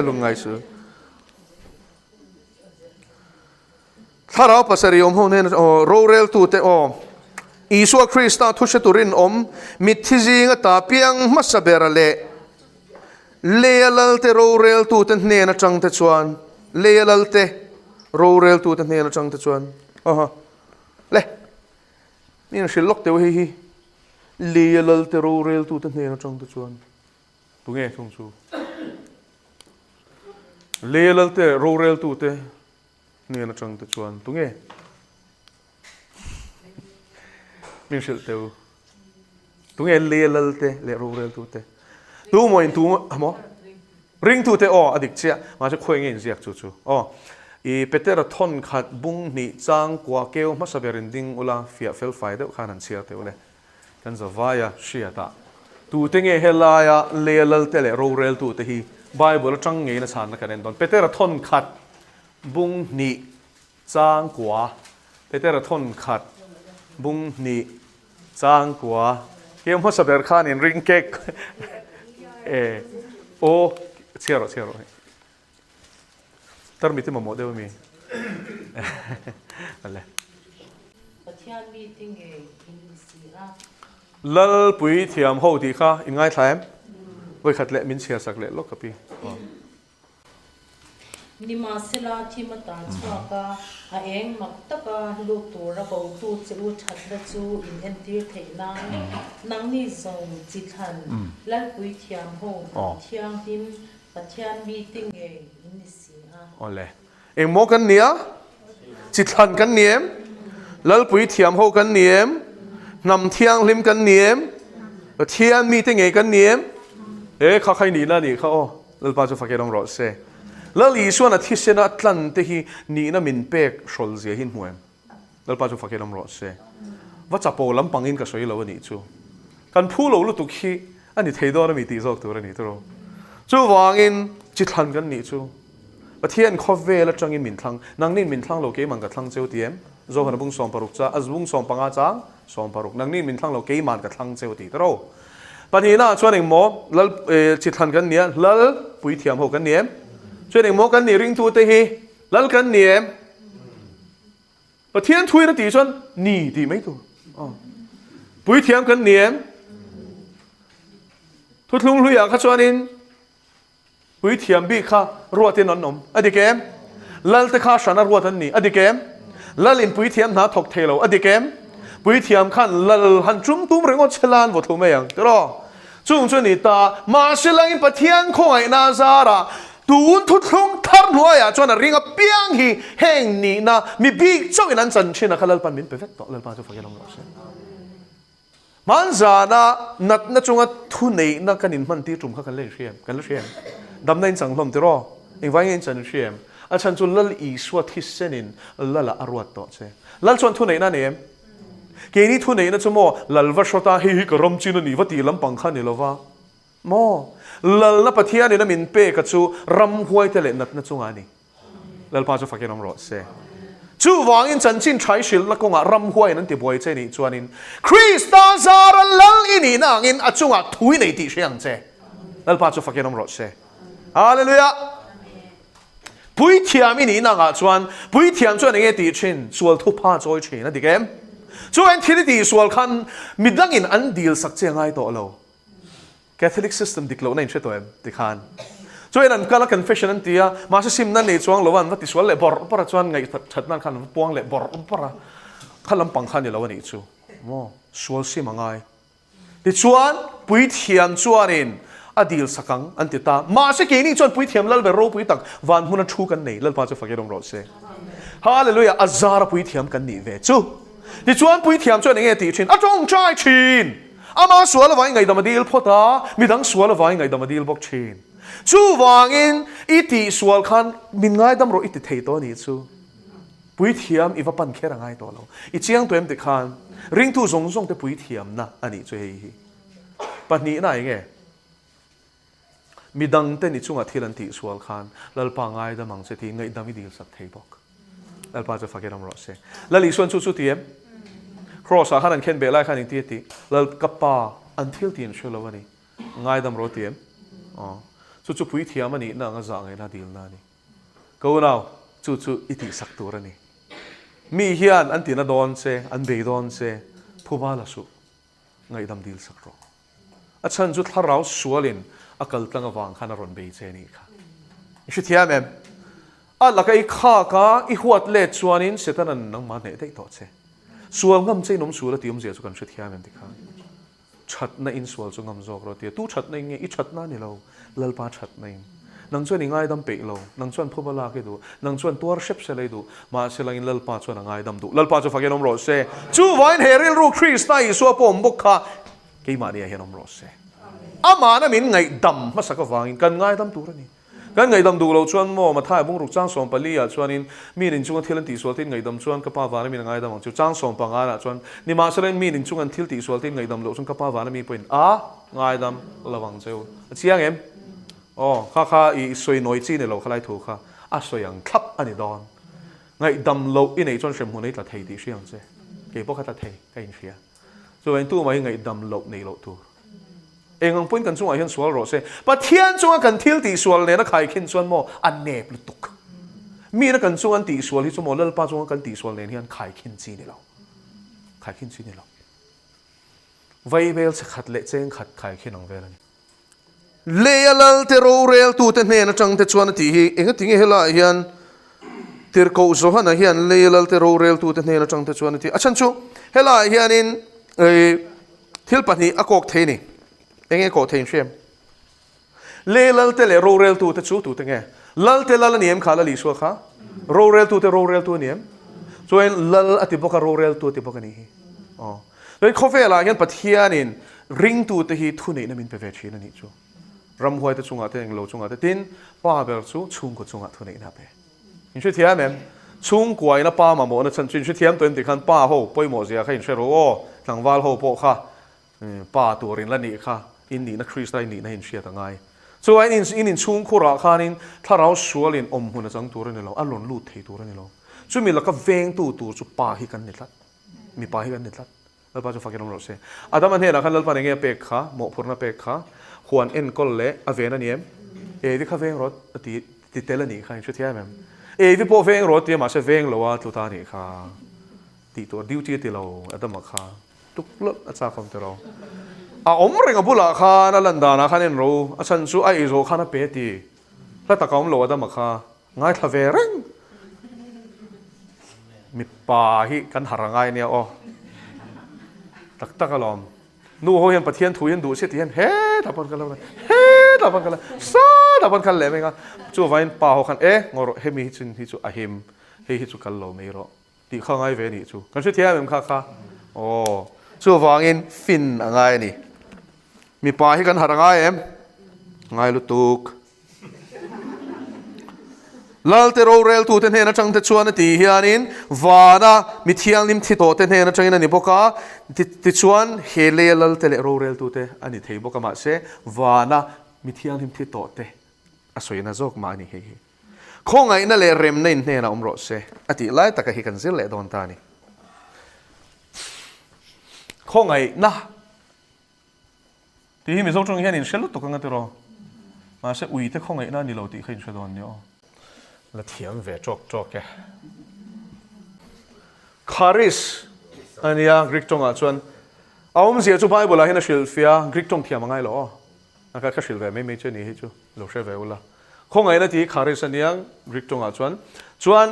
lungngai su. Thlarau pasarih awm ho hnena aw roreltute aw Isua Krista thu hre turin awm mitthi zinga ta piang hmasa bera leh leia lalte roreltute hnen atang te chuan leia lalte roreltute hnen atang te chuan aha le mi an hrilh lawk teuh hei hi leia lalte roreltute hnen atang te chuan tunge thung chu leia lalte roreltute Hnen atang te chuan tunge min hrilh teu? Tunge le lal te leh rorel tu te? Tu maw in tu maw? Ringtu te aw a dik chiah. Mahse khawi nge in ziak chu chu aw. I Petera thawn khat bung hnih chang kua keu hmasa ber in ding ula fiah fel fai deuh khan han chhiar teu le. Kan zavaia hriatah tute nge helaia le lalte leh roreltute hi Bible atang ngeiin a chhanna kan en dawn. Petera thawn khat bung hnih chang kua Petera thawn khat bung hnih chang kua Keu hmasa ber khan in ring kek e aw chhiar rawh chhiar rawh hei. Tarmit i mamawh deuh ami? Ale. Pathian mite ngei in ni si a. Lalpui thiam ho tih kha in ngaithla em? Vawikhat leh min chhiar sak leh lawk ka pi. Nimahsela thim a tan chhuak a, a eng mak taka lut tura kotu che u thatna chu in entir theih nan nangni zawng chi thlan Lalpui thiam ho hnam thianghlim Pathian mite ngei in ni si a. Awle. Engmaw kan ni a? Chi thlan kan ni em? Lalpui thiam ho kan ni em? Hnam thianghlim kan ni em? Pathian mite ngei kan ni em? He kha khai nihna a nih kha aw. Lalpa chu fak erawng rawh se. Lal Isuan a thisena tlan te hi nihna min pek hrawl zia hi in hmu em? Lalpa chu fakin awm rawh se. Va chapo lampangin ka sawi lo a nih chu. Kan phu lo lutuk hi a ni thei dawn a mi tih zawk tur a ni tawh. Chuvangin chi thlan kan nih chu Pathian khawvel atangin min thlang, nangnin min thlang lo keiman ka thlang cheu ti em? Zohana bung 60 cha, a bung 15 chang 60, nangnin min thlang lo keiman ka thlang cheu ti tawh. Pahnihna ah chuan engmaw Lal chi thlan kan ni a, Lal puithiam ho kan ni em? Chuan engmaw kan nih ringtute hi Lal kan ni em? Pathian thuin a tih chuan ni tih mai tur. Puithiam kan ni em? Thuthlung hluiah kha chuanin puithiam bik kha ruatin an awm. A dik em? Lal te kha hrana ruat an ni. A dik em? Lal in puithiam hna thawk thei lo. A dik em? Puithiam khan lal han tum tum ringawt che la an vaw thlu mai ang. Tiraw? Chung chu ni ta, mahse langin Pathian khawngaihna zarah tun thuthlung thar hnuaiah chuan a ring apiang hi heng nihna mi bik chauhin an chan thin a kha Lalpan min pe vek tawh, Lalpa chu fakin awm rawh se. Hmanzana natna chunga thuneihna kan inhman tir tum kha kan la inhria em? Kan la hria em? Damna in chang hlawm tiraw? Engvai nge in chan hria em? A chhan chu Lal Isua thisenin Lala a ruat tawh che. Lal chuan thuneihna a nei em? Keini thuneihna chu maw lal va hrawt a, hei hi ka ram chin a nih va tih lampang kha a ni lo va maw? Lalna Pathianin a min pek a chu ramhuaite leh natna chungah a ni. Lalpa chu fakin awm rawh se. Chuvangin chanchin tha i hrilhna kawngah ramhuaiin an tibuai che nih chuanin Krista zara lal i nihna angin a chungah thu i nei tih hre ang che. Lalpa chu fakin awm rawh se. Hallelujah! Puithiam i nihna angah chuan puithiam chuan enge tih thin? Sual thupha chawi thin a dik em? Chuan thil i tihsual khan midangin an dil sak che a ngai tawh lo. Catholic system dik lohna in hre tawh em? Ti khan. Chuan an kal a confession an ti a, mahse simna nei chuang lo a an va tisual leh bawrh bawrh a chuan ngaihthat nan khan an va puang leh bawrh bawrh a, kha lampang kha a ni lo a nih chu. Maw? Sual sim a ngai. Tichuan, puithiam chuanin a dil sak ang, an ti ta. Mahse, keini chuan puithiam lal ber ropui tak van hmuna thu kan nei. Lalpa chu fakin awm rawh se. Hallelujah! A zara puithiam kan nih ve chu. Tichuan, puithiam chuan enge tih thin? A tawngtai thin! Ama sual avangin ngaihdam a dil phawt a, midang sual avangin ngaihdam a dil bawk thin. Chuvangin, i tihsual khan min ngaidam rawh i ti thei tawh a nih chu. Puithiam i va pan kher a ngai tawh lo. I chiang tawh em ti khan ringtu zawng zawng te puithiamna a nih chu hei hi. Pahnihna eng nge? Midang ten i chungah thil an tihsual khan Lalpa ngaidam ang che tiin ngaihdam i dilsak thei bawk. Lalpa chu fakin awm rawh se. Lal Isuan chu chu ti em? Cross ah khan an khen beh lai khan engti a tih? Lal ka pa. an thil tih an hre lo a ni. Ngaidam rawh ti em? Aw. Chu chu puithiam a nihna anga zah ngaihna dilna a ni. Ka unau, chu chu i tihsak tur a ni. Mi hian an tina dawn che, an bei dawn che, phuba la suh. Ngaihdam dilsak rawh. A chhan chu thlarau sualin a kal tlang avang khan a rawn bei che a nih kha. I hrethiam em? A laka i khak a, i huat let chuanin Setana'n nangmah hneh daih tawh che. Sual ngam che in awm sual a tih awmzia chu kan hrethiam em tikhan? Thatna in sual chu ngam zawk rawh tia. Tu thatna in nge? I thatna a ni lo, Lalpa thatna in. Nang chuan i ngaidam peih lo, nang chuan phuba lak i duh, nang chuan tuar hrep sela i duh, mahse langin Lalpa chuan a ngaidam duh. Lalpa chu fakin awm rawh se. Chuvain he rilru Krista Isua pawh awm bawk kha keimahni ah hian awm rawh se. Amahna min ngaihdam hmasak avangin kan ngaidam tur a ni. Kan ngaihdam duh loh chuan maw, Mathaia bungruk chang 14 ah chuanin mi nin chunga thil an tihsual te in ngaihdam chuan ka Pa vana min a ngaidam ang chu. Chang 15 ah chuan nimahsela mi nin chunga an thil tihsual te in ngaihdam loh chuan ka Pa vana mi pawhin a ngaidam lo ang che u. A chiang em? Aw, kha kha i sawi nawi chi ni lo khalai thu kha a sawi ang thlap a ni dawn. Ngaihdam loh i neih chuan hremhmun ei tla thei tih hria ang che. Kei pawh kha tla thei ka inhria. Chuvangin tumah hi ngaihdam loh nei loh tur. Eng ang pawhin kan chungah hian sual rawh se. Pathian chunga kan thil tihsual nena khaikhin chuan maw a nep lutuk. Mina kan chunga an tihsual hi chu maw Lalpa chunga kan tihsual nen hian khaikhin chi ni lo. Khaikhin chi ni lo. Vaibel chhe khat leh cheng khat khaikhin ang vel a ni. Leia Lalte roreltute hnen atang te chuan a tih hi engatinge helaiah hian Tirhkoh Johana hian Leia Lalte roreltute hnen atang te chuan a ti. A chhan chu helaiah hianin thil pahnih a kawk thei a ni. Enge kawh thei in hria em? Leia Lalte leh roreltute chu tute nge? Lalte Lal a ni em kha Lal Isua kha? Roreltute roreltu a ni em? Chuan Lal a ti bawk a, roreltu a ti bawk a nih hi. Aw. Chuan khawvelah hian Pathianin ringtute hi thuneihna min pe ve thin a nih chu. Ramhuaite chungah te, englo chungah te, tin, pa ber chu chhungkaw chungah thuneihna a pe. In hrethiam em? Chhungkuaina pa mamawhna chhan chu in hrethiam tawh em tih khan pa ho pawimawh zia kha in hre rawh aw, tlangval ho pawh kha pa tur in la nih kha, in nihna Krista in nihna in hriat a ngai. Chuan in inchhungkhurah khanin thlarau sualin awmhmun a chang tur a ni lo, a rawn lut thei tur a ni lo. Chumi laka vengtu tur chu pa hi kan ni tlat. Mipa hi kan ni tlat. Lalpa chu fakin awm rawh se. Adama hnenah khan Lalpa'n enge a pek kha, mawhphurhna pek kha, huan enkawl leh a ven a ni em? Evi kha veng rawt a ti ti tel a nih kha, in hrethiam em? Evi pawh veng rawt ti a, mahse veng lo a tlu ta a nih kha. Tih tur duty a ti lo Adama kha. Tuk lawlh a chak awm tiraw. A awm reng a bulah khan a lan danah khan en ro, a chhan chu a ei zawh khan a pe a ti. Hla tak a awm lo Adama kha. Ngaithla ve reng. Mipa hi kan har angai nia aw. Tak tak alawm. Nu ho hian Pathian thu hian duh se ti hian hetah pawn kal lo hetah pawn kal satah pawn kal leh mai nga. Chuvain pa ho khan e ngaw rawh hemi hi chin hi chu a him hei hi chu kal lo mai rawh tih kha ngai ve nih chu. Kan hrethiam em kha kha. Aw chuvangin fin a ngai a ni. Mipa hi kan har angai em? Ngai lutuk. Lalte roreltute hnen atangte chuan a tih hianin vana mi thianghlim thi tawhte hnen atangin a ni bawk a, tichuan he leia lalte leh roreltute a ni thei bawk a, mahse vana mi thianghlim thi tawhte a sawina zawk mah a ni hei hi. Khawngaihna leh remna in hnenah awm rawh se a tih lai taka hi kan zir leh dawn ta a ni. Khawngaihna. Tih hi Mizo tawng hian in hre lutuk anga tiraw? Mahse uite khawngaihna a ni lo tih kha in hre dawn nia aw. La thiam ve tawk tawk e. Charis a nia Greek tawngah chuan. A awmzia chu Bible ah hian a hrilh fiah a, Greek tawng thiam a ngai lo aw. A ka hrilh ve mai mai che ni hi chu lo hre ve ula. Khawngaihna tih hi charis a nia Greek tawngah chuan. Chuan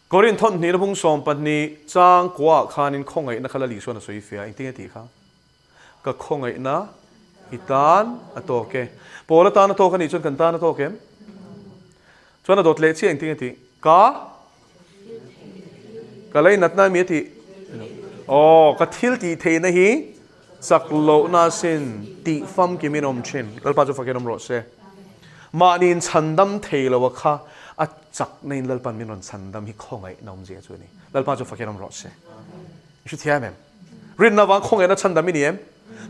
Korinth thawnhnih na bung 12 chang kuaah khanin khawngaihna kha Lali chuan a sawi fiah a, engtin nge tih kha? Ka khawngaihna i tan a tawk e. Pawl atan a tawk a nih chuan kan tan a tawk em? Chuan a dawt leh chiah engtin nge tih? Ka ka leinatna ami a tih? Aw, ka thil tih theihna hi chak lohna asin tih famkim in awm thin. Lalpa chu fakin awm rawh se. Mahni in chhandam thei lo a kha a chakna in Lalpan min rawn chhandam hi khawngaihna awmzia chu a ni. Lalpa chu fakin awm rawh se. I hrethiam em? Rinna avang khawngaihna chhandam i ni em?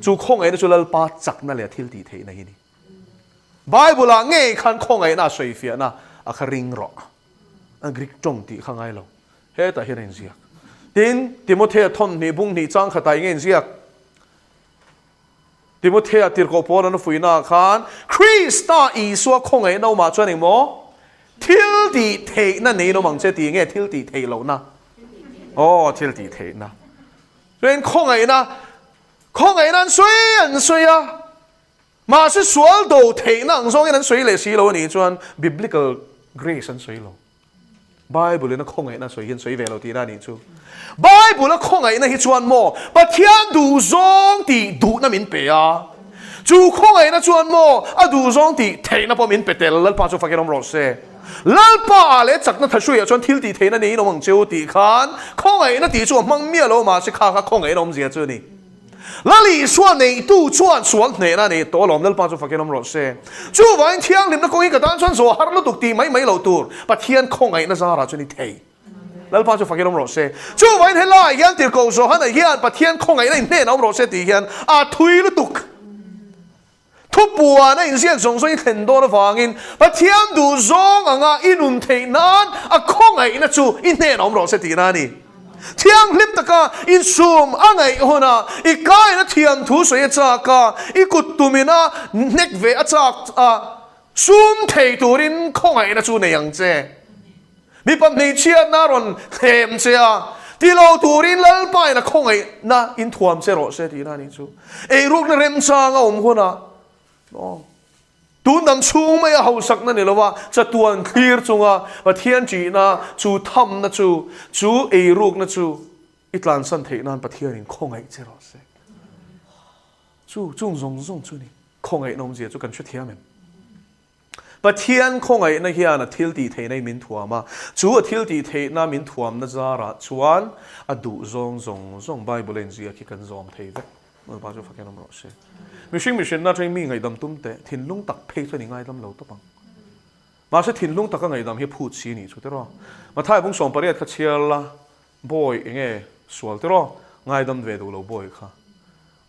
Chu khawngaihna chu Lalpa chakna leh a thil tih theihna hi a ni. Bible ah ngei khan khawngaihna a sawifiahna a kha ring rawh. A Greek tawng tih kha ngai lo. Hetah hian a inziak. Tin, Timothea thawnhnih bung hnih chang khatah eng nge inziak? Timothea tirhkoh Paula'n a fuihnaah khan, Krista Isua khawngaihna awmah chuan engmaw thil tih theihna nei awm ang che tih nge thil tih theih lohna? Aw, thil tih theihna. Chuan khawngaihna, khawngaihna an sawi an sawi a, mahse sual do theihna ang zawngin an sawi leh si lo a nih chuan biblical grace an sawi lo. Bible in a khawngaihna sawi hian sawi ve lo tihna a nih chu. Bible a khawngaihna hi chuan maw Pathian duhzawng tih duhna min pe a, chu khawngaihna chuan maw a duhzawng tih theihna pawh min pe tel. Lalpa chu fakin awm rawh se. Lalpa ah leh chakna tha hruiah chuan thil tih theihna neiin awm ang cheu tih khan khawngaihna tih chu a hmang miah lo mahse kha kha khawngaihna awmzia chu a ni. Lal Isua neitu chuan sual hnehna a nei tawh alawm, Lalpa chu fakin awm rawh se. Chuvangin thianghlimna kawngin ka tan chuan zawh har lutuk tih mai mai loh tur Pathian khawngaihna zarah chuan i thei. Lalpa chu fakin awm rawh se. Chuvangin helaiah hian tirhkoh Johana hian Pathian khawngaihna in hnenah awm rawh se tih hian a thui lutuk. Thupuan a inziak zawng zawng i thlen dawn avangin Pathian duh zawng anga i nun theih nan a khawngaihna chu i hnenah awm rawh se tihna a ni. Thianghlim taka insum a ngaih hunah i kaina thiam thu sawi a chak a, i kut tumina hnek ve a chak a, sum thei turin khawngaihna chu nei ang che. Mipa hmeichhiatna a rawn thlem che a, ti lo turin Lalpain a khawngaihna in thuam che rawh se tihna a nih chu. Eirukna remchang a awm hunah aw tun dang chhung mai a hausakna ni lova chatuan thlir chunga Pathian ṭihna chu thamna chu chu eirukna chu i tlansan theih nan Pathianin khawngaih che rawh se. Chu chung zawng zawng chu ni khawngaihna awmzia chu kan hrethiam em? Pathian khawngaihna hian a thil tih theihna in min thuam a, chu a thil tih theihna min thuamna zarah chuan a duh zawng zawng zawng Bible a inziak hi kan zawm thei vek. Lalpa chu fakin awm rawh se. Mihring mihrinna atangin mi ngaihdam tum teh, thinlung tak phei chuan i ngaidam lo tawp ang. Mahse thinlung taka ngaihdam hi a phut si nih chu tiraw. Mathai bung 80 kha chhiar la, Bawi enge sual tiraw, ngaidam ve duh lo bawi kha.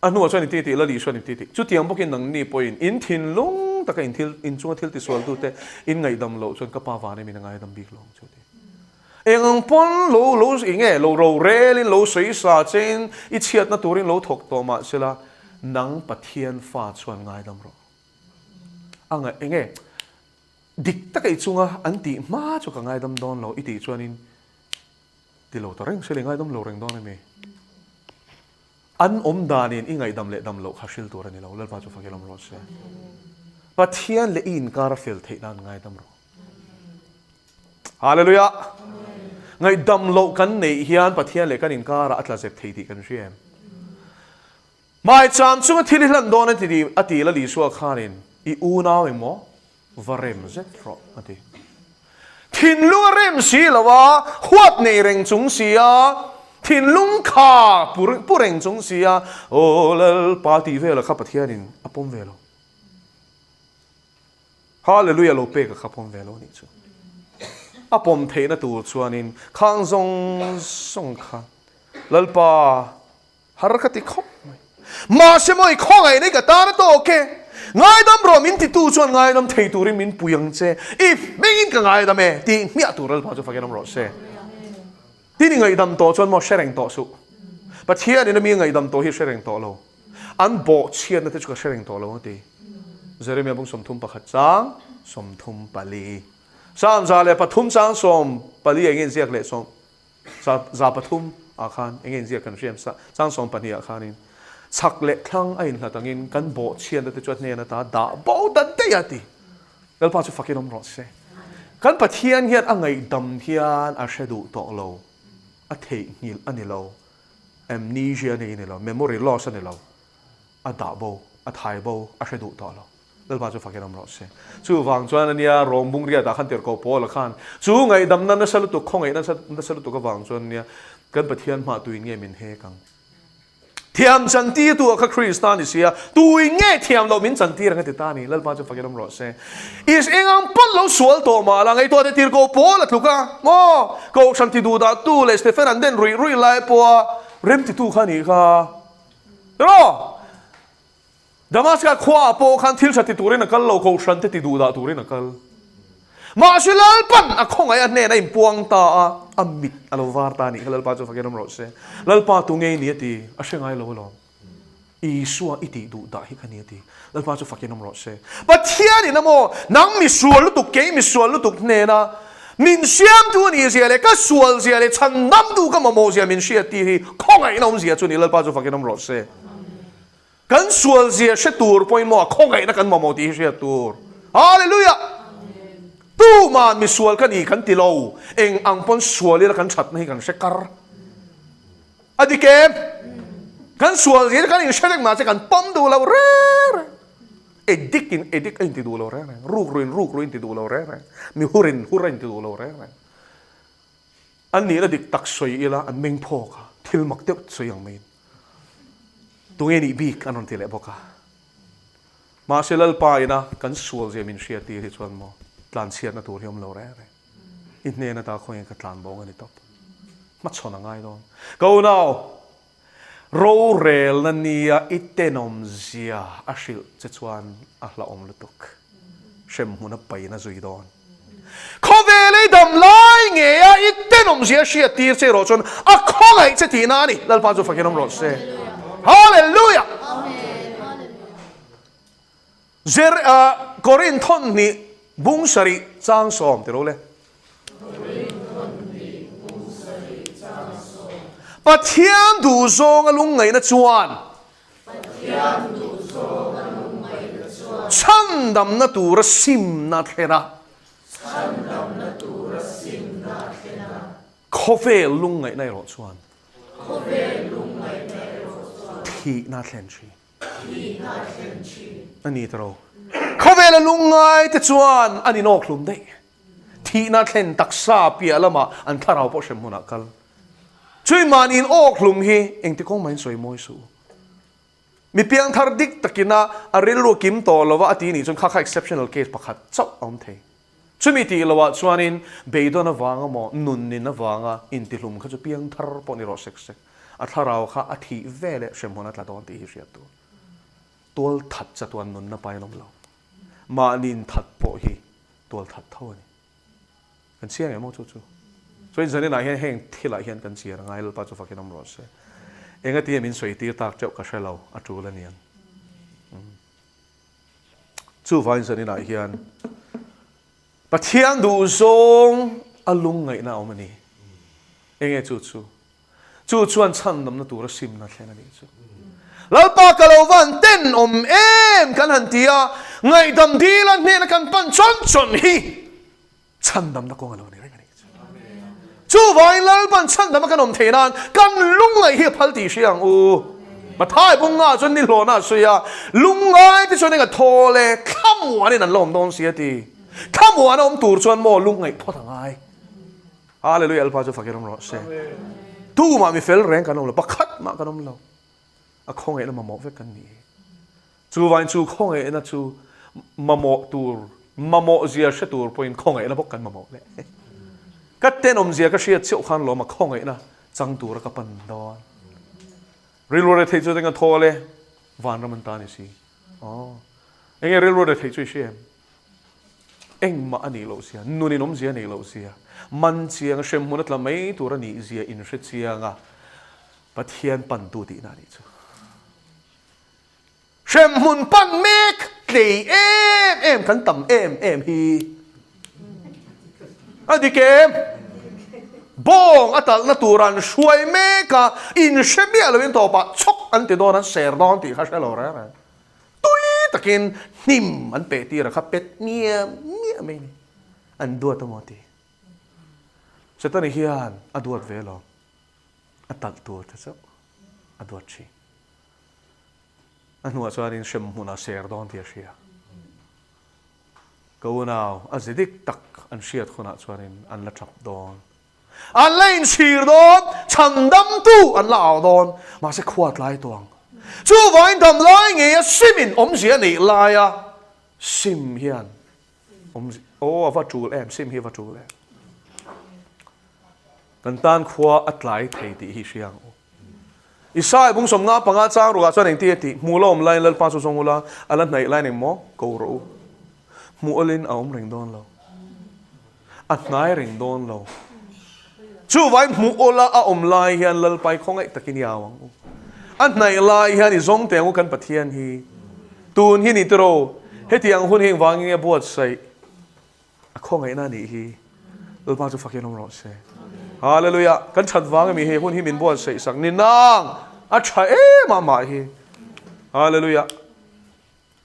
A hnuah chuan inti tih, Lali chuan inti tih. Chutiang bawkin nangni pawhin in thinlung taka in thil, in chunga thil tisualtute in ngaihdam loh chuan ka pa van em in a ngaidam bik lo ang chu a ti. Eng ang pawn lo lo enge lo rorelin lo sawi sa chein i chhiatna turin lo thawk tawh mah sela nang Pathian fa chuan ngaidam rawh. A ngaih enge dik taka i chunga an tih hma chu ka ngaidam dawn lo i tih chuanin ti lo ta reng se le ngaidam lo reng dawn emi? An awm danin i ngaihdam leh dam loh kha hril tur a ni lo, Lalpa chu fakil awm rawh se. Pathian leh i inkar a fel theih nan ngaidam rawh. Hallelujah! Ngaihdam loh kan neih hian Pathian leh kan inkarah a tla zep thei tih kan hria em? Hmaicham chunga thil i hlan dawn a ti a ti Lal Isua khanin i unau emaw va rem zet rawh a ti. Thinlung a rem si lo a, huat nei reng chung si a, thinlung kha pu reng chung si a, Aw Lalpa tih vela kha Pathianin a pawm ve lo. Hallelujah lo pek a kha pawm ve lo anih chu. A pawm theihna tur chuanin khang zawng zawng kha Lalpa Har ka ti khawp mai. Mahse maw i khawngaih nei ka tan a tawk e. Ngaidam rawh min titu chuan ngaidam thei turin min pui ang che. I hmingin ka ngaidam e tih hmiah tur Lalpa chu fakin awm rawh se. Tin i ngaihdam tawh chuan maw hre reng tawh suh. Pathianin a mi ngaihdam tawh hi hre reng tawh lo. An bawhchhiatna te chu ka hre reng tawh lo a ti. Jeremia bung 31 chang 34. Psalm 103 chang 14 engin ziak leh sawm 3 ah khan eng nge inziak kan hriam sa chang 12 ah khanin chhak leh thlang a inhlat angin kan bawhchhiatna te chu a hnen ata dah bo ta daih a ti. Lalpa chu fakin awm rawh se. Kan Pathian hian a ngaihdam hian a hre duh tawh lo, a theihnghilh a ni lo, amnesia a nei a ni lo, memory loss a ni lo, a dah bo, a thai bo, a hre duh tawh lo. Lalpa chu fakin awm rawh se. Chuvang chuan ania Rom bung riatah khan tirhkoh Paula khan chu ngaihdamna nasa lutuk, khawngaihna nasa lutuk avang chuan ania kan Pathian hmah tuin nge min hek ang? Thiam chantirtu ah kha Krista ni sia, tuin nge thiam loh min chantir ang a ti ta a ni. Lalpa chu fakin awm rawh se. Is eng ang pawn lo sual tawh mah la, ngaihtuah te tirhkoh Paula tluk a, maw? Kohhran ti duh dah tu leh Stephen an den ruih ruih lai pawha remtitu kha a nih kha. Rawh! Damascus khuaah pawh khan thil tha ti turin a kal lo, kohhran te ti duh dah turin a kal. Mahse Lalpan a khawngaih a hnenah a inpuang ta a, a mit a lo var ta a nih kha Lalpa chu fakin awm rawh se. Lalpa tu ngei ni a ti, a hre ngai lo alawm. Isua i tih duh dah hi ka ni a ti. Lalpa chu fakin awm rawh se. Pathianin a maw, nang mi sual lutuk, kei mi sual lutuk hnena min siamtu a nih zia leh ka sual zia leh chhandamtu ka mamawh zia min hriat tih hi khawngaihna awm zia chu a ni. Lalpa chu fakin awm rawh se. Kan sual zia hre tur pawhin maw khawngaihna kan mamawh tih hi hriat tur. Hallelujah! Tuman mi sual ka ni kan ti lo, eng ang pawn sual ila kan thatna hi kan hre kar. A dik em? Kan sual zia kan inhre reng mahse kan pawm duh lo reng reng. Edik in edik a inti duh lo reng reng. Ruk ruin ruk ruin ti duh lo reng reng. Mi hurin hur a inti duh lo reng reng. An nihna dik tak sawi ila an meng phawk a, thil mak deuh sawi ang maiin. Tunge nih bik an rawn ti leh bawk a. Mahse Lalpa ina kan sual zia min hria tir hi chuan maw tlanchhiatna tur hi awm lo reng reng. I hnen ata khawiin ka tlan bawng a ni tawp. Hmachhawn a ngai dawn. Ka unau, rorelna nia i tenawm zia a hrilh che chuan a hlauhawm lutuk. Hremhmun a pain a zui dawn. Khawvel ei dam lai ngeia i tenawm zia hriat tir che erawh chuan a khawngaih che tihna a ni. Lalpa chu fakin awm rawh se. Hallelujah! Zer Korin thawn hnih bung sarih chang sawm ti ro le. Pathian duhzawng a lungngaihna chuan Chhandamna tura simna thlen a. Khawvel lungngaihna erawh chuan thihna thlen thin. A ni ta ro. Khawvela lungngai te chuan an inawkhlum daih. Thihna thlen taksa piah lamah an thlarau pawh hrem hmunah kal. Chui mahni in awkhlum hi engti kawng mahin sawi mawi suh u. Mi piangthar dik takina a rilru kim tawh lova a ti nih chuan kha kha exceptional case pakhat chauh a awm thei. Chumi tih loah chuanin beidawn avanga maw nunnin avanga intihlum kha chu piangthar pawh ni rawh sek sek. A thlarau kha a thih ve leh hremhmun a tla dawn tih hi hriat tur. Tual that chatuan nunna pain awm lo. Mahni inthat pawh hi tual that tho a ni. Kan chiang em aw chu chu. Chuan zaninah hian heng thilah hian kan chian a ngai Lalpa chu fakin awm rawh se. Engatinge min sawi tir tak teuh ka hre lo a tul a niang. Chuvain zaninah hian Pathian duh zawng a lungngaihna a awm a ni. Enge chu chu? Chu chuan chhandamna tura simna thlen a nih chu. Lalpa ka lo van ten awm em kan han ti a, ngaihdam dila hnena kan pan chawn chawn hi chhandamna kawng a lo ni reng a nih chu. Chuvangin Lalpan chhandama kan awm theih nan kan lungngaih hi a phal tih hria ang u. Mathai bunga chuan ni hlawhna a sawi a, lungngai te chuan eng a thaw le thlamuanin an la awm dawn si a ti. Thlamuan a awm tur chuan maw lungngaih phawt a ngai. Hallelujah Alpha chu fakin awm rawh se. Tumah mi fel reng kan awm lo, pakhat mah kan awm lo. A khawngaihna mamawh vek kan ni. Chuvain chu khawngaihna chu mamawh tur, mamawh zia hre tur pawhin khawngaihna bawk kan mamawh leh. Ka tenawm zia ka hriat cheuh khan lawm a khawngaihna chang tura ka pan dawn. Rilru rethei chu eng a thaw le? Vanram an ta ni si. Aw. Enge rilru rethei chu i hria em? Engmah a nih loh zia, nun in awmzia a nih loh zia, man chiang, hremhmun a tla mai tur a nih zia in hre chiang a, Pathian pantu tihna a nih chu. Hremhmun pan mek tlei em em kan tam em em hi a dik em? Bawng a talhna tur an hruai mek a, in hre miah loin tawpah chawk an ti dawn, an ser dawn tih kha hre lo reng reng. Tui takin hnim an peh tir a kha pet miah miah mai ni. An duat a maw ti. Setani hian a duat ve lo. A talh tur te chauh a duat thin. A hnuah chuanin hrem hmunah ser dawn tih a hria. Ka unau a zi dik tak an hriat hunah chuanin an la tap dawn. An la inchhir dawn, chhandamtu an la au dawn, mahse khua tlai tawh ang. Chuvangin dam lai ngeia simin awmzia a neih laia sim hian awmzia, aw a va tul em, sim hi a va tul em. Kan tan khua a tlai thei tih hi hria ang u. Isai bung 55 chang ruah chuan engti a tih? Hmuh la awm laiin Lalpa chu zawng ula, a la hnaih laiin engmaw ko rawh u. Hmuh awlin a awm reng dawn lo. A hnai reng dawn lo. Chuvai hmuh awla a awm lai hian Lalpai khawngaih takin i au ang u. A hnaih lai hian i zawng teh ang u kan Pathian hi. Tun hi ni tiraw, hetiang hun hi engvangin nge a buatsaih? A khawngaihna a nih hi. Lalpa chu fakin awm rawh se. Hallelujah! Kan that vang emi he hun hi min buatsaih sak ni nang a tha em a mah hi. Hallelujah!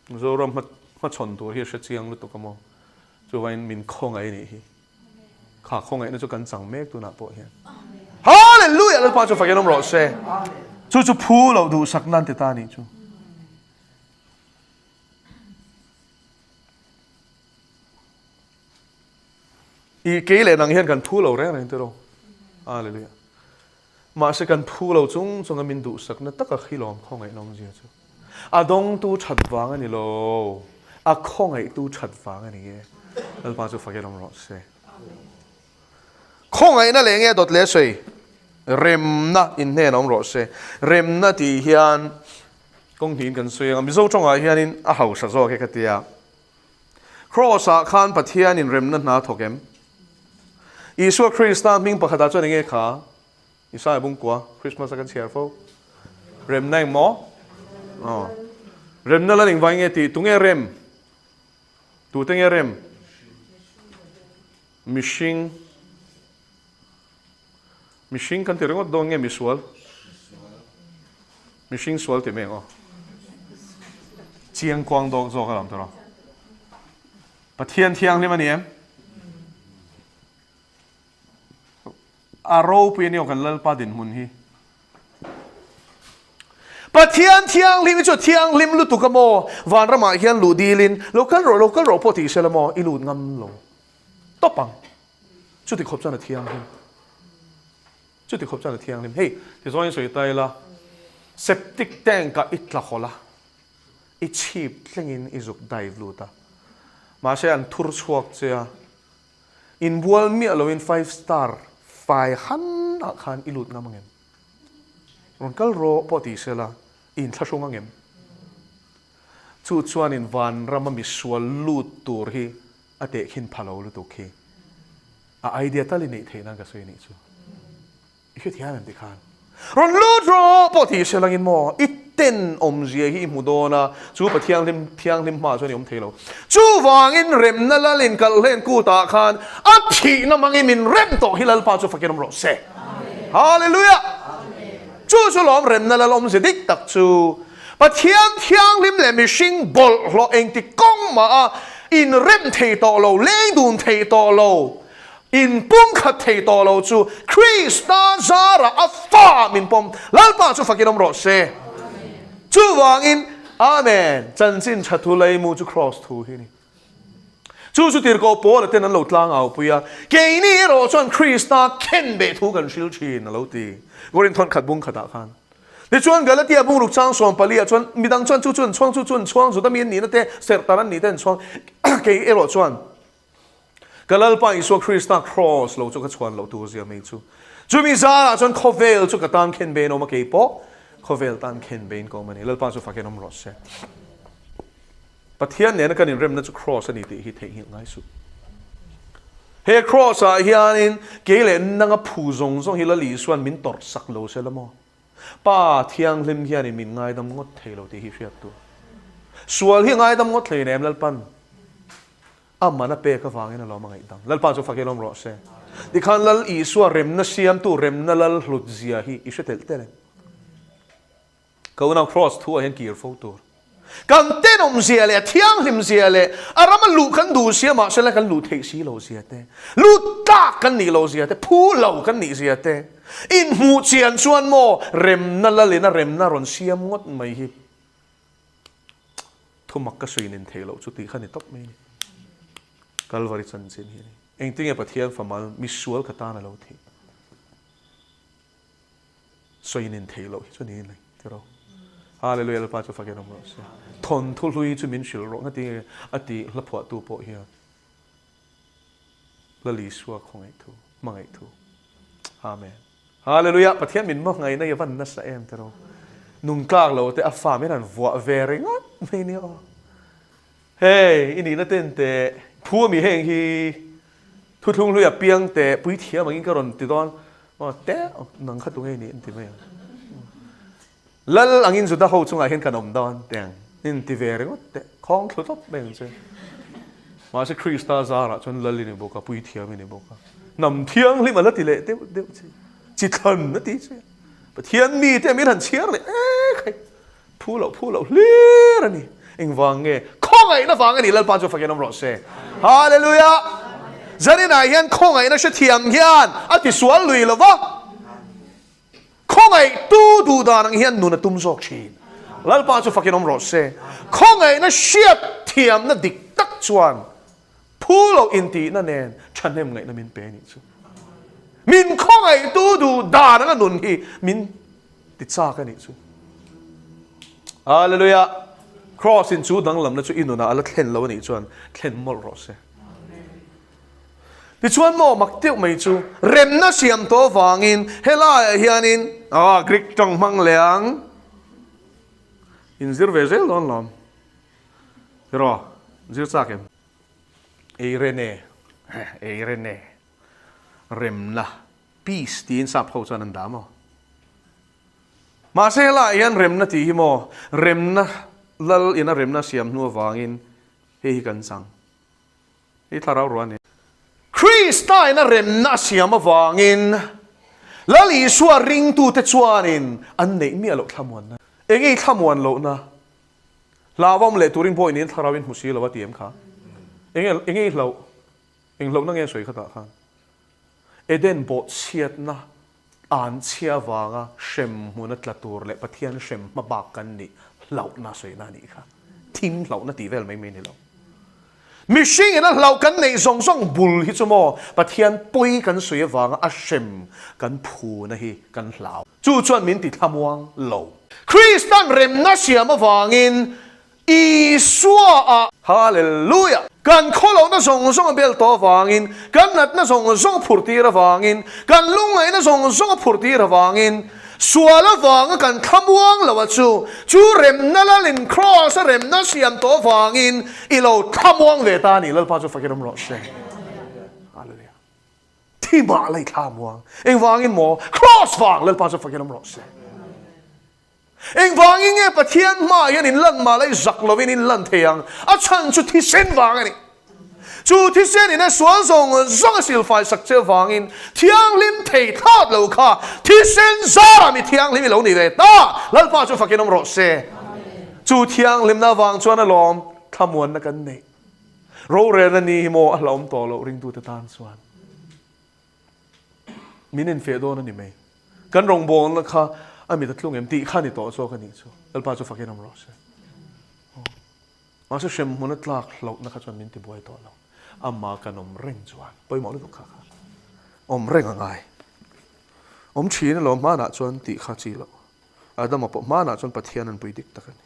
Mizoram hmachhawn tur hi a hre chiang lutuk a maw? Chuvangin min khawngaih a nih hi. Kha khawngaihna chu kan chang mek tunah pawh hian. Hallelujah! Lalpa chu fakin awm rawh se. Chu chu phu loh duhsak nan ti ta a nih chu. I kei leh nang hian kan phu lo reng reng tiraw. Hallelujah. Mahse kan phu lo chung chunga min duhsakna taka khilawm khawngaih lawmzia chu. A dawngtu that vang a ni lo, a khawngaihtu that vang a ni e. Lalpa chu fakin awm rawh se. Khawngaihna leh nge dawt leh sawi? Remna in hnen awm rawh se. Remna tih hian kawng hnihin kan sawi ang a, Mizo tawngah hianin a hausa zawk e ka tia. Kraws-ah khan Pathianin remna hna thawk em? Isua Krista hming pakhatah chuan enge kha? Isaiah bungkua, Christmas a kan chhiar fo. Remna eng maw? Aw. Remna la ning vai nge tih? Tunge rem? Tute nge rem? Mihring. Mihring kan ti ringawt dawn nge misual? Mihring sual ti mai ang aw. Chiang kuang dawk zawk a lam tawh. Pathian thianghlim a ni em? A ropui a ni aw kan Lalpa dinhmun hi. Pathian thianghlim hi chu thianghlim lutuk a maw? Vanramah hian luh dilin lo kal rawh lo kal rawh pawh tih sela maw? I lut ngam lo tawp ang. Chuti khawp chuan a thianghlim. Chuti khawp chuan a thianghlim. Hei, tichuan sawi ta ila, septic tank ah i tla hawlh a, i chhip thlengin i zuk dive lut a, mahse an thur chhuak che a, inbual miah loin five star fai han ah khan i lut ngam angem? Rawn kal rawh pawh ti sela, i inthlahrung angem? Chu chuanin vanrama misual lut tur hi a tehkhin pha lo lutuk khi a idea tal i neih theih nan ka sawi anih chu. I hrethiam em tikhan? Rawn lut rawh pawh tih hre langin maw i ten awmzia hi i hmu dawn a, chu Pathianghlim thianghlim hmaah chuan i awm thei lo. Chuvangin remna lal in kalh hlen kutah khan a thihna hmangin min rem tawh hi Lalpa chu fakin awm rawh se. Hallelujah! Chu chu lawm remna lal awmzia dik tak chu. Pathian thianghlim leh mihring bawlhhlawh engti kawng mah a inrem thei tawh lo, leng dun thei tawh lo, inpumkhat thei tawh lo chu Krista zarah a fa min pawm. Lalpa chu fakin awm rawh se. Chuvangin, Amen, chanchin tha thu leimu chu Kraws thu hi a ni. Chu chu tirhkoh Paula ten an lo tlang au pui a, keini erawh chuan Krista khenbeh thu kan hril thin a lo ti. Korinth thawn khat bung khatah khan. Tichuan Galatia bungruk chang 14 ah chuan midang chuan chu chu an chhuang, chu chu an chhuang, Juda mi an nihna te, serhtar an nih te an chhuang. Kei erawh chuan ka Lalpa Isua Krista kraws lo chu ka chhuan loh tur zia mai chu. Chumi zarah chuan khawvel chu ka tan khenbein awm a, kei pawh khawvel tan khenbein ka awm a ni. Lalpa chu fakin awm rawh se. Pathian nena kan inremna chu Kraws a ni tih hi theihnghilh ngai suh. He Kraws ah hianin kei leh nanga phu zawng zawng hi Lal Isua'n min tawrh sak lo se la maw? Pa Thianghlim hianin min ngaidam ngawt thei lo tih hi hriat tur. Sual hi a ngaidam ngawt hlei nem Lalpan a man a pek avangin a lawm a ngaihdam. Lalpa chu fak i lawm rawh se. Tikhan Lal Isua remna siamtu remna Lal hlut zia hi i hre telh telh em? Ka unau Kraws thu ah hian kir fo tur. Kan tenawm zia leh a thianghlim zia leh a rama luh kan duh sia mahse la kan luh theih si lo zia te, lut tlak kan nih lo zia te, phu lo kan nih zia te, inhmuh chian chuan maw remna lalin a remna rawn siam ngawt mai hi thumak ka sawi nin theih loh chu tih kha ni tawp mai a ni. Kalvari chanchin hi a ni. Engtinge Pathian famal misual ka tan a lo thih? Sawi nin theih loh hi chu ni nei tiraw. Hallelujah Lalpa chu fakin awm rawh se. Thawnthu hlui chu min hrilh rawh ngati nge a tih hla phuahtu pawh hian Lal Isua khawngaih thu, hmangaih thu. Amen. Hallelujah Pathian min hmangaihna hi a van nasa em tiraw. Nung tlak lo te a fa min han vuah ve ringawt mai nia aw. Hei i nihna ten teh phu ami heng hi thuthlung hlui a piang teh puithiam angin ka rawn ti dawn. Aw teh nang kha tunge i nih an ti mai ang. Lal angin Juda ho chungah hian kan awm dawn tiang in ti ve ringawt teh, khawng thlu tawp mai ang che. Mahse Krista zarah chuan Lal i ni bawk a, Puithiam i ni bawk a, hnam thianghlim a la ti leh deuh deuh che, chi thlan a ti che. Pathian mite min han chhiar leh ek hei, phu loh phu loh hlir a ni. Engvang nge? Khawngaihna vang a ni, Lalpa chu fakin awm rawh se. Hallelujah! Zaninah hian khawngaihna hrethiam hian a tisual lui lo va. Khawngaihtu duh dan ang hian nun a tum zawk thin. Lalpa chu fakin awm rawh se. Khawngaihna hriat thiamna dik tak chuan phu loh intihna nen thahnem ngaihna min pe anih chu. Min khawngaihtu duh dan anga nun hi min ti chak anih chu. Hallelujah! Kraws in chu danglamna chu i nunah a la thlen lo anih chuan thlen mawlh rawh se. Tichuan maw mak deuh mai chu remna siam tawh avangin helaiah hianin ah Greek tawng hmang leh ang inzir ve zel dawn lawm. Tiraw zir chak em? Eirene Eirene remna peace tiin sap ho chuan an dah maw? Mahse helaiah hian remna tih hi maw remna lal ina remna siam hnu avangin hei hi kan chang. I thlarau ruah a ni. Krista in a remna a siam avangin Lal Isua ringtute chuanin an neih miah loh thlamuanna. Eng nge i thlamuan lohna? Hlauhawm leh turin pawh in thlarau in hmu si lo a ti em kha? Eng nge eng nge i hlauh? Eng hlauhna nge sawi khatah khan? Eden bawhchhiatna an chhia avanga hrem hmuna tla tur leh Pathian hrem hma bak kan nih hlauhna sawina a nih kha. Thim hlauhna tih vel mai mai ni lo. Mihring ina hlauh kan neih zawng zawng bul hi chu maw Pathian pawi kan sawi avanga a hrem kan phuna hi kan hlau. Chu chuan min ti thlamuang lo. Kristan remna siam avangin Isua a. Hallelujah! Kan khawlohna zawng zawng a bel tawh avangin, kan natna zawng zawng a phur tir avangin, kan lungngaihna zawng zawng a phur tir avangin, sual avanga kan thlamuang lo a chu, chu remna lalin Kraws a remna siam tawh avangin i lo thlamuang ve ta a ni. Lalpa chu fakin awm rawh se. Hallelujah! Thi mah la i thlamuang. Engvangin maw? Kraws vang! Lalpa chu fakin awm rawh se. Engvangin nge Pathian hmaah hian in lan mah la i zak lovin in lan thei ang? A chhan chu thisen vang a ni. Chu thisen in a sual zawng zawng a silfai sak che avangin thianghlim thei thlawt lo kha thisen zarah mi thianghlim i lo ni ve ta. Lalpa chu fakin awm rawh se. Chu thianghlimna avang chuan alawm thlamuanna kan neih. Rorelna ni hi maw a hlauhawm tawh loh ringtute tan chuan. Min infeh dawn a ni mai. Kan rawngbawlna kha a mit a tlung em tih kha ni tawh zawk a nih chu. Lalpa chu fakin awm rawh se. Mahse hrem hmun a tlak hlauhna kha chuan min ti buai tawh lo. Amah kan awm reng chuan pawimawh lutuk kha kha awm reng a ngai. Awm thin alawm hmanah chuan tih kha chi loh. Adama pawh hmanah chuan Pathian an pui dik tak a ni.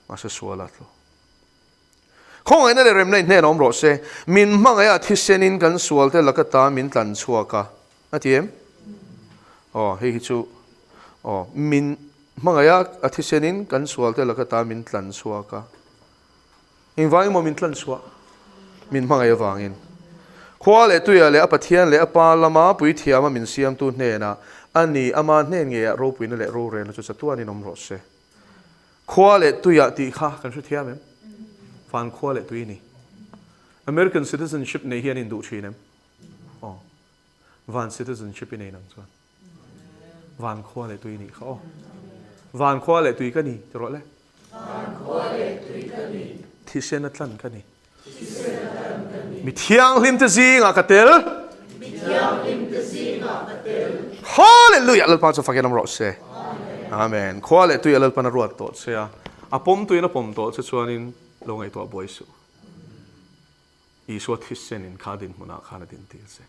Mahse sual a tlu. Khawngaihna leh remna in hnenah awm rawh se. Min hmangaih a thisenin kan sualte laka ta min tlan chhuak a. A ti em? Aw, hei hi chu aw, min hmangaih a a thisenin kan sualte laka ta min tlan chhuak a. Engvangin maw min tlan chhuah? Min hmangaih avangin. Khua leh tuia leh a Pathian leh a Pa lama puithiama min siamtu hnenah a ni, ama hnen ngeiah ropuina leh rorelna chu chatuanin awm rawh se. Khua leh tuiah tih kha kan hrethiam em? Van khua leh tui a ni. American citizenship nei hi an induh thin em? Aw. Van citizenship i nei nang chuan. Van khua leh tui nih kha aw. Van khua leh tui ka ni ti rawh le. Van khua leh tui ka ni. Thisen a tlan ka ni. Thisen a tlan ka ni. Mi thianghlim te zingah ka tel. Mi thianghlim te zingah ka tel. Hallelujah! Lalpa chu fakin awm rawh se. Amen. Khua leh tui a Lalpan a ruat tawh che a, a pawm tuiin a pawm tawh che chuanin lo ngaihtuah buai suh. Isua thisenin kha dinhmunah khan a dintir che.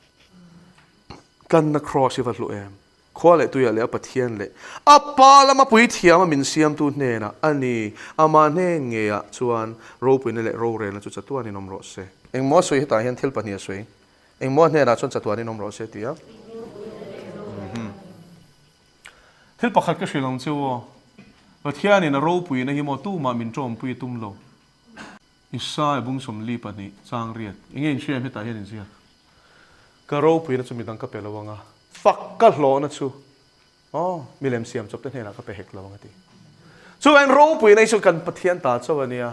Kanna Kraws i va hlu em? Khua leh tuiah leh a Pathian leh a Pa lama puithiama min siamtu hnenah a ni, amah hnen ngeiah chuan ropuina leh rorelna chu chatuanin awm rawh se. Engmaw a sawi hetah hian thil pahnih a sawi. Engmaw a hnenah chuan chatuanin awm rawh se ti a. Thil pakhat ka hrilh ang che u aw, Pathianin a ropuina hi maw tumah min ṭawmpui a tum lo. Isaiah bung 42 chang riat. Enge in hria em hetah hian in ziak? Ka ropuina chu midang ka pe lo ang a, fak ka hlawhna chu Aw, milem siam chawp te hnenah ka pe hek lo ang a ti. Chuvangin ropuina hi chu kan Pathian ta chauh a nia,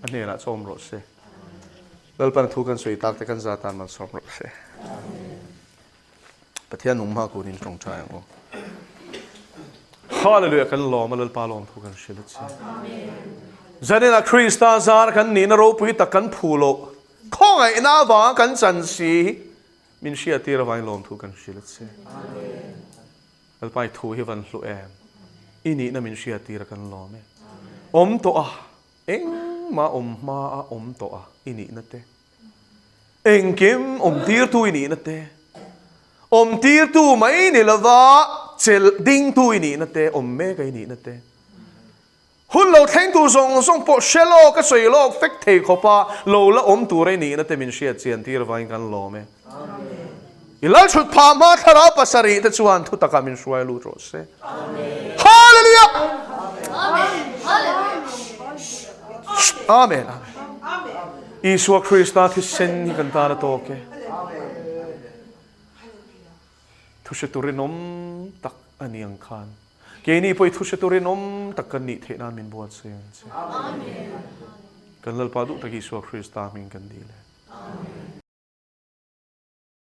a hnenah chu awm rawh se. Lalpan a thu kan sawi tak te kan za tan malsawm rawh se. Pathian nung hma kun in tawngtai ang u. Hallelujah kan lawm a Lalpa lawm thu kan hrilh a che. Zanin a Krista zar kan nihna ropui tak kan phu loh khawngaihna avanga kan chan si min hriattir avangin lawm thu kan hrilh a che. Lalpa i thu hi van hlu em? I nihna min hriattir a kan lawm e. Awm tawh a, engmah awm hma a awm tawh a i nihna te. Engkim awm tirtu i nihna te. Awm tirtu mai ni lova chelh dingtu i nihna te, awm mek a i nihna te. Hun lo thleng tur zawng zawng pawh hre lawk a sawi lawk fek thei khawp a, lo la awm tur a nihna te min hriat chian tir avangin kan lawm e. I lal chhut phah hma thlarau pasarih te chuan thu takah min hruai lut rawh se. Hallelujah! Amen. Isua Krista thisen hi kan tan a tawk e. Thuhretu rinawm tak a ni ang khan keini pawh i thuhretu rinawm tak kan nih theih nan min buatsaih ang che. Kan Lalpa duh tak Isua Krista hming kan dil e.